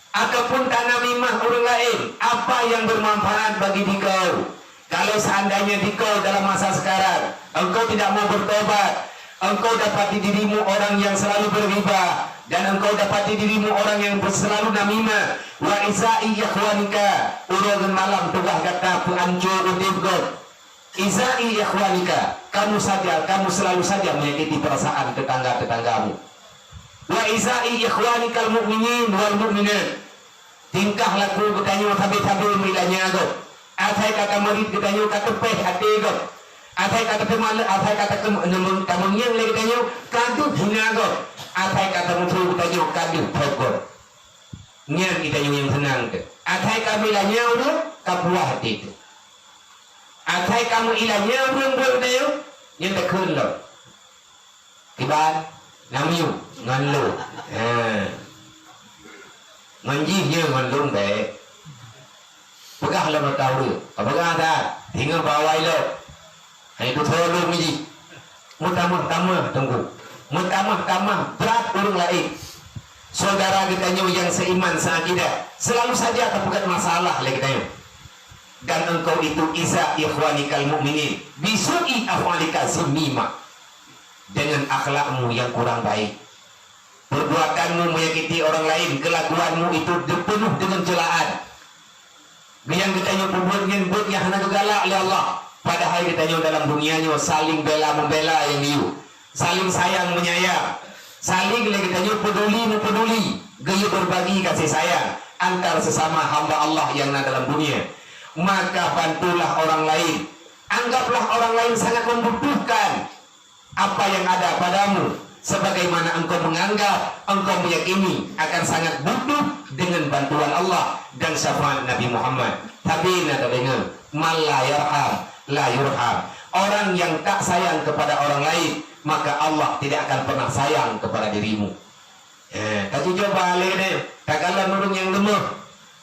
Ataupun tanamimah ureuëng laén, apa yang bermanfaat bagi dikau? Kalau seandainya dikau dalam masa sekarang, engkau tidak mau bertobat, engkau dapati dirimu orang yang selalu berriba, dan engkau dapati dirimu orang yang selalu namimah, wa izai ikhwanika, uroe ngon malam tugaih gata peuancô udeb gob. Izai ikhwanika, kamu saja, kamu selalu saja menyakiti perasaan tetangga-tetanggamu. Wa izai ikhwanikal mu'minin wal mu'minat. Tingkah laku geutanyoe sabe-sabe meulanya gob. Asai ka tameurit geutanyoe ka teupeh até gob. Asai ka tateumale-, asai ka tateum-, tameungieng lé geutanyoe ka deuh hina gob. Asai ka tamusoh geutanyoe ka deuh thok gob. Nyan geutanyoe nyang seunang teuh. Asai ka meulanya ureuëng ka puah até teuh. Asai ka meulanya ureuëng buet geutanyoe, nyan takheun lom. Kiban, namiu, ngon lôn. Ha. Ngon jih nyoe ngon lôn bék. Peugah lom ata ureuëng. Peugah that, singoh bak awai lôn. Hai tu tolong jih. Meutamah-tamah teungku. Meutamah-tamah brat ureuëng laén. Saudara geutanyoe nyang seiman, seakidah, selalu saja tapeugét masalah lé geutanyoe. Dan engkau itu iza ikhwanikal mu'minin bisu'i af'alika zammima, dengan akhlakmu yang kurang baik. Perbuatanmu menyakiti orang lain, kelakuanmu itu penuh dengan celaan. Nyang geutanyoe peubuet nyan buet nyang hana geugalak lé Allah. Padahai geutanyoe dalam dunia nyoe saling bela membela nyang geuyue, saling sayang menyayang, saling lé geutanyoe peduli mempeduli, geuyue berbagi kasih sayang antar sesama hamba Allah nyang na dalam dunia. Maka bantulah orang lain. Anggaplah orang lain sangat membutuhkan apa yang ada padamu, sebagaimana engkau menganggap, engkau meyakini akan sangat butuh dengan bantuan Allah dan syafaat Nabi Muhammad. Tapi na tadeungoe, "Man la yarham, la yurham." Orang yang tak sayang kepada orang lain, maka Allah tidak akan pernah sayang kepada dirimu. Eh, tajujoe bak lé nyoe, takalon ureuëng nyang leumoh.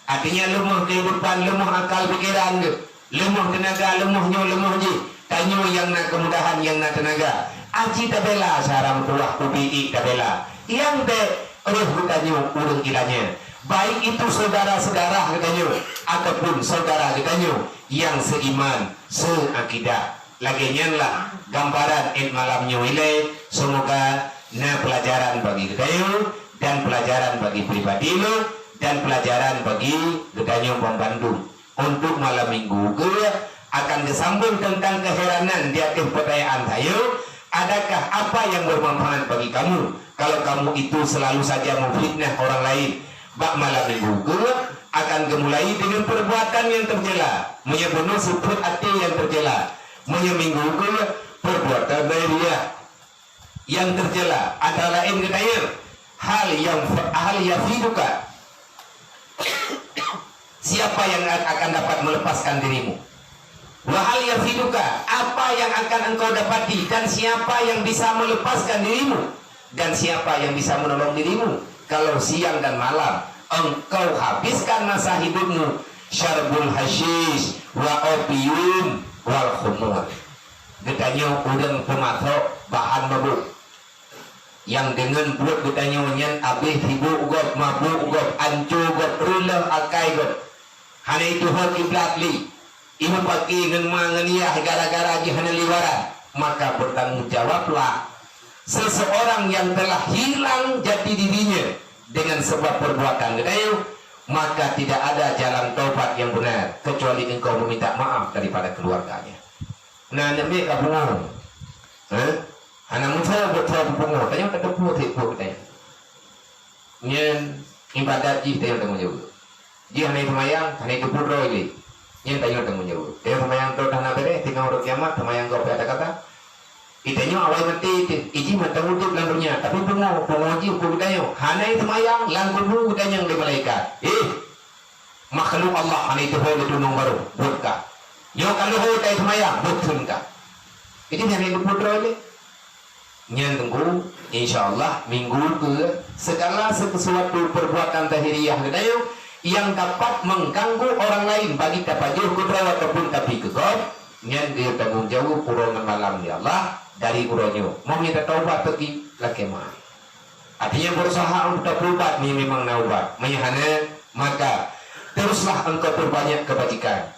Artinya leumoh kehidupan, leumoh akal pikiran geuh, leumoh teunaga, leumoh nyoe, leumoh jih. Tanyoe nyang na kemudahan, nyang na teunaga, aci tabela, syara meutuwah kupi ié tabela. Nyang bèk roh geutanyoe ureuëng ilanya, baik itu saudara-saudara geutanyoe ataupun saudara geutanyoe nyang seiman, seakidah. Lagée nyan lah gambaran ék malam nyoe ilée. Seumoga na peulajaran bagi geutanyoe dan peulajaran bagi pribadi lôn dan peulajaran bagi geutanyoe banmandum. Untuk malam minggu geuh akan geusambung teuntang keuheranan di ateueh peutanyaan tanyoe, adakah apa yang bermanfaat bagi kamu kalau kamu itu selalu saja memfitnah orang lain? Bak malam minggu geuh akan geumulai deungon peurbuatan nyang teucela, meunyoe bunoe sifeuet até nyang teucela. Meunyoe minggu geuh, peurbuatan lahiriah nyang teucela, antara laén geutanyoe, hal yang, hal yafiduka, siapa yang a-, akan dapat melepaskan dirimu? Wa hal yafiduka, apa yang akan engkau dapati dan siapa yang bisa melepaskan dirimu dan siapa yang bisa menolong dirimu kalau siang dan malam engkau habiskan masa hidupmu syarbul hasyish wa opium wal khumur? Geutanyoe ureuëng peumasok bahan mabök. Nyang deungon buet geutanyoe nyan abéh sibôk gob, mabök gob, ancô gob, reulôh akai gob. Hana jituho kiblat lé. Imeupaki ngon ma ngon yah gara-gara jih hana liwaran. Maka bertanggung jawablah seseorang yang telah hilang jati dirinya dengan sebab perbuatan geutanyoe, maka tidak ada jalan taubat yang benar kecuali engkau meminta maaf daripada keluarganya. Na aneuk miet ka pungo. Hah? Hana meusoe buet soe pungo. Tanyoe tateupeue tiep buet geutanyoe. Nyan ibadat jih tanyoe tanggong jaweueb. Jih hana seumayang, hana teupeue droe lé. Nyan tanyoe tanggong jaweueb. Tanyoe seumayang troh hana beureh, teungoh uroe kiamat seumayang gob kata-kata. Geutanyoe awai maté teuh, jih mantong udeb lam donya, tapi pungo, pungo jih buet geutanyoe. Hana seumayang, lam kubu geutanyoe lé malaikat. Eh, Makhluk Allah hana jituho lé tunong barô, buet ka. Nyoe ka leuhô tai seumayang, buet thon ka. Jadi hana jituho droe lé. Nyan teungku, insya Allah minggu keu segala sesuatu perbuatan zahiriah geutanyoe yang dapat mengganggu orang lain bagi tapajoh keu droe ataupun tabi keu gob, nyan geutanggong jaweueb uroe ngon malam lé Allah dari uroe nyoe. Meunyoe tataubat teuk, lakée meu'ah. Artinya berusaha untuk bertobat meunyoe memang na ubat. Meunyoe hana, maka teruslah engkau perbanyak kebajikan.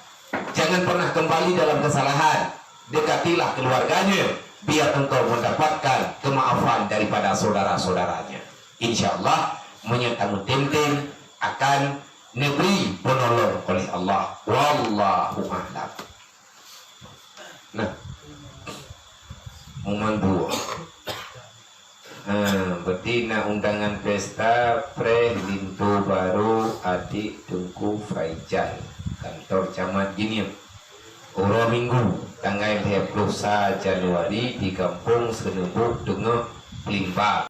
Jangan pernah kembali dalam kesalahan. Dekatilah keluarganya, biar engkau mendapatkan kemaafan daripada saudara-saudaranya. Insya Allah, meunyoe tameutem-tem akan neubri peunolong oleh Allah. Wallahu a'lam. Nah, muman dua. Ha, berarti na undangan pesta preh linto barô adik Teungku Faizal, kantor camat Jeunieb. Uroe Minggu, tanggai lhèe ploh sa Januari di Gampông Seuneuboh Teungoh, Peulimbang.